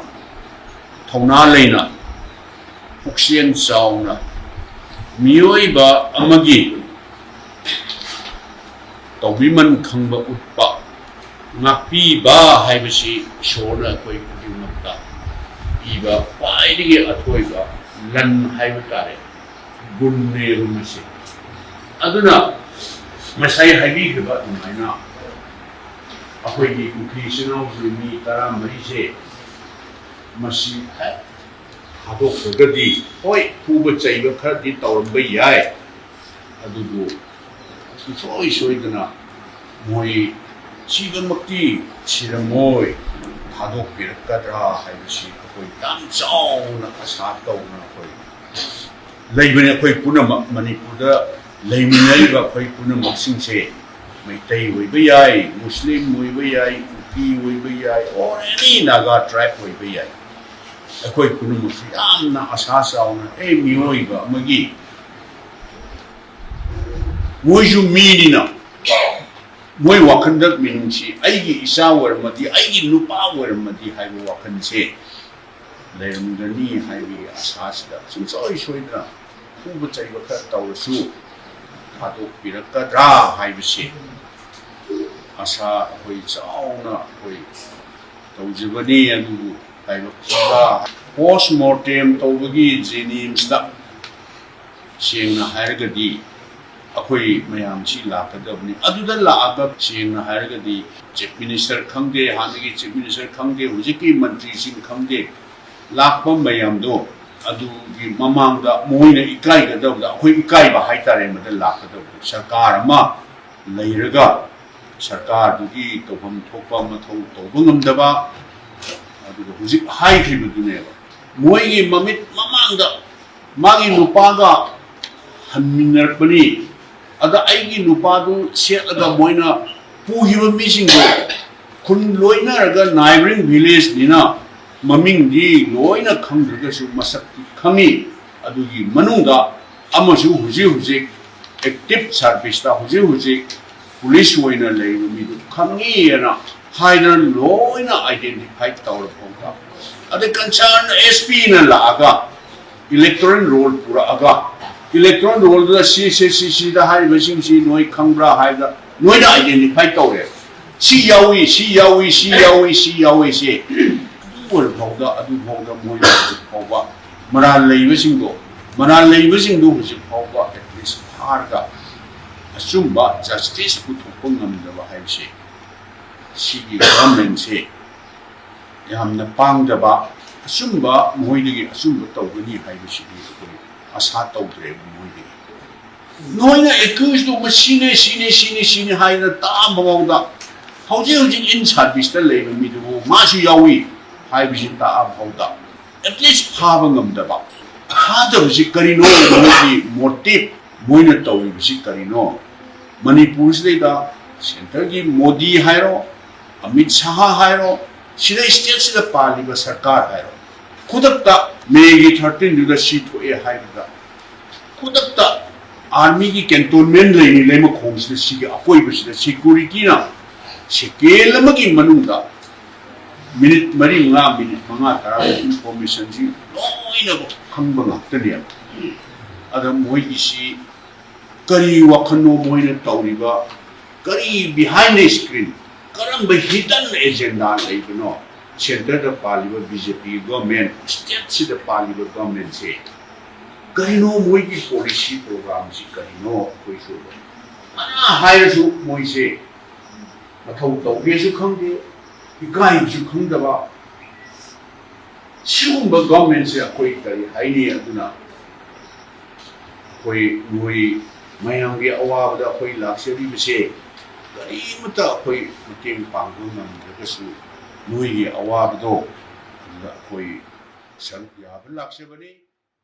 ꯊꯧꯅꯥ ꯂꯩꯅ, ꯄꯨꯛꯆꯦꯜ ꯆꯥꯎꯅ ꯃꯤꯑꯣꯏꯕ ꯑꯃꯒꯤ ꯇꯧꯕꯤꯃꯟ ꯈꯪꯕ ꯎꯠꯄ, ꯉꯥꯛꯄꯤꯕ ꯍꯥꯏꯕꯁꯤ ꯏꯁꯣꯔꯅ ꯑꯩꯈꯣꯏ ꯈꯨꯗꯤꯡꯃꯛꯇ ꯄꯤꯕ ꯈ꯭ꯋꯥꯏꯗꯒꯤ ꯑꯊꯣꯏꯕ ꯂꯟ ꯍꯥꯏꯕ ꯇꯥꯔꯦ, ꯒꯨꯟꯅꯦꯕ ꯃꯁꯤ꯫ ꯑꯗꯨꯅ ꯉꯁꯥꯏ ꯍꯥꯏꯕꯤꯈꯤꯕ ꯑꯗꯨꯃꯥꯏꯅ ꯑꯩꯈꯣꯏꯒꯤ ꯀꯨꯀꯤ ꯏꯆꯤꯟ ꯏꯅꯥꯎꯁꯤ ꯃꯤ ꯇꯔꯥꯃꯔꯤꯁꯦ ꯃꯁꯤ ꯍꯦꯛ ꯊꯥꯗꯣꯛꯈ꯭ꯔꯒꯗꯤ, ꯍꯣꯏ, ꯐꯨꯕ ꯆꯩꯕ ꯈꯔꯗꯤ ꯇꯧꯔꯝꯕ ꯌꯥꯏ, ꯑꯗꯨꯕꯨ ꯁꯨꯡꯁꯣꯏ ꯁꯣꯏꯗꯅ ꯃꯣꯏ ꯁꯤꯕꯃꯛꯇꯤ ꯁꯤꯔꯝꯃꯣꯏ, ꯊꯥꯗꯣꯛꯄꯤꯔꯛꯀꯗ꯭ꯔꯥ ꯍꯥꯏꯕꯁꯤ ꯑꯩꯈꯣꯏ ꯌꯥꯝ ꯆꯥꯎꯅ ꯑꯁꯥ ꯇꯧꯅ ꯑꯩꯈꯣꯏ ꯂꯩꯕꯅꯤ꯫ ꯑꯩꯈꯣꯏ ꯄꯨꯝꯅꯃꯛ, ꯃꯅꯤꯄꯨꯔꯗ ꯂꯩꯃꯤꯟꯅꯔꯤꯕ ꯑꯩꯈꯣꯏ ꯄꯨꯝꯅꯃꯛꯁꯤꯡꯁꯦ ꯃꯩꯇꯩ ꯑꯣꯏꯕ ꯌꯥꯏ, ꯃꯨꯁꯂꯤꯝ ꯑꯣꯏꯕ ꯌꯥꯏ, ꯀꯨꯀꯤ ꯑꯣꯏꯕ ꯌꯥꯏ, or any Naga tribe ꯑꯣꯏꯕ ꯌꯥꯏ꯫ ꯑꯩꯈꯣꯏ ꯄꯨꯝꯅꯃꯛꯁꯤ ꯌꯥꯝꯅ ꯑꯁꯥ ꯆꯥꯎꯅ, ꯑꯦ, ꯃꯤꯑꯣꯏꯕ ꯑꯃꯒꯤ, ꯃꯣꯏꯁꯨ ꯃꯤꯅꯤꯅ, ꯃꯣꯏ ꯋꯥꯈꯜꯗ ꯃꯤꯅꯨꯡꯁꯤ, ꯑꯩꯒꯤ ꯏꯆꯥ ꯑꯣꯏꯔꯝꯃꯗꯤ, ꯑꯩꯒꯤ ꯅꯨꯄꯥ ꯑꯣꯏꯔꯝꯃꯗꯤ ꯍꯥꯏꯕ ꯋꯥꯈꯜꯁꯦ ꯂꯩꯔꯝꯒꯅꯤ ꯍꯥꯏꯕꯒꯤ ꯑꯁꯥꯁꯤꯗ ꯁꯨꯡꯁꯣꯏ ꯁꯣꯏꯗꯅ ꯐꯨꯕ ꯆꯩꯕ ꯈꯔ ꯇꯧꯔꯁꯨ ꯊꯥꯗꯣꯛꯄꯤꯔꯛꯀꯗ꯭ꯔꯥ ꯍꯥꯏꯕꯁꯤ ꯑꯁꯥ ꯑꯩꯈꯣꯏ ꯆꯥꯎꯅ ꯑꯩꯈꯣꯏ ꯇꯧꯖꯕꯅꯤ꯫ ꯑꯗꯨꯕꯨ ꯂꯥꯏꯕꯛ ꯊꯤꯕ, ꯄꯣꯁ ꯃꯣꯔꯇꯦꯝ ꯇꯧꯕꯒꯤ ꯖꯦꯅꯤꯝꯁꯇ ꯁꯦꯡꯅ ꯍꯥꯏꯔꯒꯗꯤ ꯑꯩꯈꯣꯏ ꯃꯌꯥꯝꯁꯤ ꯂꯥꯛꯀꯗꯕꯅꯤ꯫ ꯑꯗꯨꯗ ꯂꯥꯛꯑꯒ ꯁꯦꯡꯅ ꯍꯥꯏꯔꯒꯗꯤ ꯆꯤꯐ ꯃꯤꯅꯤꯁꯇꯔ ꯈꯪꯗꯦ, ꯍꯥꯟꯅꯒꯤ ꯆꯤꯐ ꯃꯤꯅꯤꯁꯇꯔ ꯈꯪꯗꯦ, ꯍꯧꯖꯤꯛꯀꯤ ꯃꯟꯇ꯭ꯔꯤꯁꯤꯡ ꯈꯪꯗꯦ, ꯂꯥꯛꯄ ꯃꯌꯥꯝꯗꯣ ꯑꯗꯨꯒꯤ ꯃꯃꯥꯡꯗ ꯃꯣꯏꯅ ꯏꯀꯥꯏꯒꯗꯕꯗ ꯑꯩꯈꯣꯏ ꯏꯀꯥꯏꯕ ꯍꯥꯏꯇꯥꯔꯦ꯫ ꯃꯗ ꯂꯥꯛꯀꯗꯕꯗ ꯁꯔꯀꯥꯔ ꯑꯃ ꯂꯩꯔꯒ ꯁꯔꯀꯥꯔꯗꯨꯒꯤ ꯇꯧꯐꯝ ꯊꯣꯛꯄ ꯃꯊꯧ ꯇꯧꯕ ꯉꯝꯗꯕ, ꯑꯗꯨꯒ ꯍꯧꯖꯤꯛ ꯍꯥꯏꯈ꯭ꯔꯤꯕꯗꯨꯅꯦꯕ, ꯃꯣꯏꯒꯤ ꯃꯃꯤꯠ ꯃꯃꯥꯡꯗ ꯃꯥꯒꯤ ꯅꯨꯄꯥꯒ ꯍꯟꯃꯤꯟꯅꯔꯛꯄꯅꯤ꯫ ꯑꯗ ꯑꯩꯒꯤ ꯅꯨꯄꯥꯗꯨ ꯁꯦꯠꯂꯒ ꯃꯣꯏꯅ ꯄꯨꯈꯤꯕ ꯃꯤꯁꯤꯡꯗꯣ ꯈꯨꯟ ꯂꯣꯏꯅꯔꯒ neighbouring villageꯅꯤꯅ ꯃꯃꯤꯡꯗꯤ ꯂꯣꯏꯅ ꯈꯪꯗ꯭ꯔꯒꯁꯨ ꯃꯁꯛꯇꯤ ꯈꯪꯉꯤ꯫ ꯑꯗꯨꯒꯤ ꯃꯅꯨꯡꯗ ꯑꯃꯁꯨ ꯍꯧꯖꯤꯛ ꯍꯧꯖꯤꯛ active serviceꯇ ꯍꯧꯖꯤꯛ ꯍꯧꯖꯤꯛ ꯄꯨꯂꯤꯁ ꯑꯣꯏꯅ ꯂꯩꯕ ꯃꯤꯗꯨ ꯈꯪꯉꯤꯅ ꯍꯥꯏꯗꯅ ꯂꯣꯏꯅ ꯑꯥꯏꯗꯦꯟꯇꯤꯐꯥꯏ ꯇꯧꯔ ꯐꯥꯎꯕ, ꯑꯗꯩ ꯀꯟꯁꯔꯟ ꯑꯦꯁ ꯄꯤꯅ ꯂꯥꯛꯑꯒ ꯏꯂꯦꯛꯇꯣꯔꯦꯜ ꯔꯣꯜ ꯄꯨꯔꯛꯑꯒ, ꯏꯂꯦꯛꯇꯣꯔꯦꯜ ꯔꯣꯜꯗꯨꯗ ꯁꯤ ꯁꯤ ꯁꯤ ꯁꯤꯗ ꯍꯥꯏꯔꯤꯕꯁꯤꯡꯁꯤ ꯅꯣꯏ ꯈꯪꯕ꯭ꯔꯥ ꯍꯥꯏꯕꯗ ꯂꯣꯏꯅ ꯑꯥꯏꯗꯦꯟꯇꯤꯐꯥꯏ ꯇꯧꯔꯦ꯫ ꯁꯤ ꯌꯥꯎꯏ, ꯁꯤ ꯌꯥꯎꯏ, ꯁꯤ ꯌꯥꯎꯏ, ꯁꯤ ꯌꯥꯎꯏ, ꯁꯤ ꯑꯗꯨ ꯑꯣꯏꯔ ꯐꯥꯎꯗ, ꯑꯗꯨ ꯐꯥꯎꯗ ꯃꯣꯏꯅ ꯍꯧꯖꯤꯛ ꯐꯥꯎꯕ ꯃꯔꯥꯜ ꯂꯩꯕꯁꯤꯡꯗꯣ, ꯃꯔꯥꯜ ꯂꯩꯕꯁꯤꯡꯗꯣ ꯍꯧꯖꯤꯛ ꯐꯥꯎꯕ ꯑꯦꯠꯂꯤꯁ ꯐꯥꯔꯒ ꯑꯆꯨꯝꯕ ꯖꯁꯇꯤꯁ ꯄꯨꯊꯣꯛꯄ ꯉꯝꯗꯕ ꯍꯥꯏꯕꯁꯦ, ꯁꯤꯒꯤ ꯒꯚꯔꯟꯃꯦꯟꯁꯦ ꯌꯥꯝꯅ ꯄꯥꯡꯗꯕ, ꯑꯆꯨꯝꯕ ꯃꯈꯣꯏꯗꯒꯤ ꯑꯆꯨꯝꯕ ꯇꯧꯒꯅꯤ ꯍꯥꯏꯕꯁꯤꯗꯤ ꯑꯩꯈꯣꯏ ꯑꯁꯥ ꯇꯧꯗ꯭ꯔꯦꯕ ꯃꯈꯣꯏꯗꯒꯤ꯫ ꯅꯣꯏꯅ ꯑꯦꯀ꯭ꯌꯨꯁꯇꯨ ꯃꯁꯤꯅꯦ, ꯁꯤꯅꯦ, ꯁꯤꯅꯦ, ꯁꯤꯅꯦ ꯍꯥꯏꯅ ꯇꯥꯛꯑꯝꯕ ꯐꯥꯎꯗ ꯍꯧꯖꯤꯛ ꯍꯧꯖꯤꯛ ꯏꯟ ꯁꯥꯔꯚꯤꯁꯇ ꯂꯩꯕ ꯃꯤꯗꯨꯕꯨ ꯃꯥꯁꯨ ꯌꯥꯎꯏ ꯍꯥꯏꯕꯁꯤ ꯇꯥꯛꯑꯝ ꯐꯥꯎꯗ ꯑꯦꯠꯂꯤꯁ ꯐꯥꯕ ꯉꯝꯗꯕ꯫ ꯐꯥꯗꯕꯁꯤ ꯀꯔꯤꯅꯣ? ꯃꯣꯏꯒꯤ ꯃꯣꯇꯤꯞ, ꯃꯣꯏꯅ ꯇꯧꯔꯤꯕꯁꯤ ꯀꯔꯤꯅꯣ? ꯃꯅꯤꯄꯨꯔꯁꯤꯗꯩꯗ ꯁꯦꯟꯇꯔꯒꯤ ꯃꯣꯗꯤ ꯍꯥꯏꯔꯣ, ꯑꯃꯤꯠ ꯁꯥꯍ ꯍꯥꯏꯔꯣ, ꯁꯤꯗ ꯁ꯭ꯇꯦꯠꯁꯤꯗ ꯄꯥꯜꯂꯤꯕ ꯁꯔꯀꯥꯔ ꯍꯥꯏꯔꯣ, ꯈꯨꯗꯛꯇ ꯃꯦꯒꯤ ꯊꯥꯔꯇꯤꯟꯗꯨꯗ ꯁꯤ ꯊꯣꯛꯑꯦ ꯍꯥꯏꯕꯗ ꯈꯨꯗꯛꯇ ꯑꯥꯔꯃꯤꯒꯤ ꯀꯦꯟꯇꯣꯟꯃꯦꯟ ꯂꯩꯔꯤ ꯂꯩꯃꯈꯣꯡꯁꯤꯗ, ꯁꯤꯒꯤ ꯑꯀꯣꯏꯕꯁꯤꯗ ꯁꯦꯀ꯭ꯌꯨꯔꯤꯇꯤꯅ ꯁꯦꯀꯦꯟ ꯑꯃꯒꯤ ꯃꯅꯨꯡꯗ ꯃꯤꯅꯤꯠ ꯃꯔꯤ ꯃꯉꯥ, ꯃꯤꯅꯤꯠ ꯃꯉꯥ ꯇꯔꯥ ꯏꯟꯐꯣꯔꯃꯦꯁꯟꯁꯤ ꯂꯣꯏꯅꯃꯛ ꯈꯪꯕ ꯉꯥꯛꯇꯅꯦꯕ꯫ ꯑꯗ ꯃꯣꯏꯒꯤꯁꯤ ꯀꯔꯤ ꯋꯥꯈꯜꯅꯣ ꯃꯣꯏꯅ ꯇꯧꯔꯤꯕ? ꯀꯔꯤ behind the screen? ꯀꯔꯝꯕ ꯍꯤꯗꯟ ꯑꯦꯖꯦꯟꯗꯥ ꯂꯩꯕꯅꯣ? ꯁꯦꯟꯇꯔꯗ ꯄꯥꯜꯂꯤꯕ ꯕꯤ ꯖꯦ ꯄꯤ ꯒꯚꯔꯟꯃꯦꯟ, ꯁ꯭ꯇꯦꯠꯁꯤꯗ ꯄꯥꯜꯂꯤꯕ ꯒꯚꯔꯟꯃꯦꯟꯁꯦ ꯀꯔꯤꯅꯣ? ꯃꯣꯏꯒꯤ ꯄꯣꯂꯤꯁꯤ ꯄ꯭ꯔꯣꯒ꯭ꯔꯥꯝꯁꯤ ꯀꯔꯤꯅꯣ? ꯑꯩꯈꯣꯏꯁꯨ ꯐꯅ ꯍꯥꯏꯔꯁꯨ ꯃꯣꯏꯁꯦ ꯃꯊꯧ ꯇꯧꯒꯦꯁꯨ ꯈꯪꯗꯦ, ꯏꯀꯥꯏꯕꯁꯨ ꯈꯪꯗꯕ꯫ ꯁꯤꯒꯨꯝꯕ ꯒꯚꯔꯟꯃꯦꯟꯁꯦ ꯑꯩꯈꯣꯏ ꯀꯔꯤ ꯍꯥꯏꯅꯤ? ꯑꯗꯨꯅ ꯑꯩꯈꯣꯏ ꯅꯣꯏ ꯃꯌꯥꯝꯒꯤ ꯑꯋꯥꯕꯗ ꯑꯩꯈꯣꯏ ꯂꯥꯛꯆꯔꯤꯕꯁꯦ ꯀꯔꯤꯃꯇ ꯑꯩꯈꯣꯏ ꯃꯇꯦꯡ ꯄꯥꯡꯕ ꯉꯝꯗ꯭ꯔꯒꯁꯨ, ꯅꯣꯏꯒꯤ ꯑꯋꯥꯕꯗꯣ ꯑꯗꯨꯗ ꯑꯩꯈꯣꯏ ꯁꯔꯨꯛ ꯌꯥꯕ ꯂꯥꯛꯆꯕꯅꯤ꯫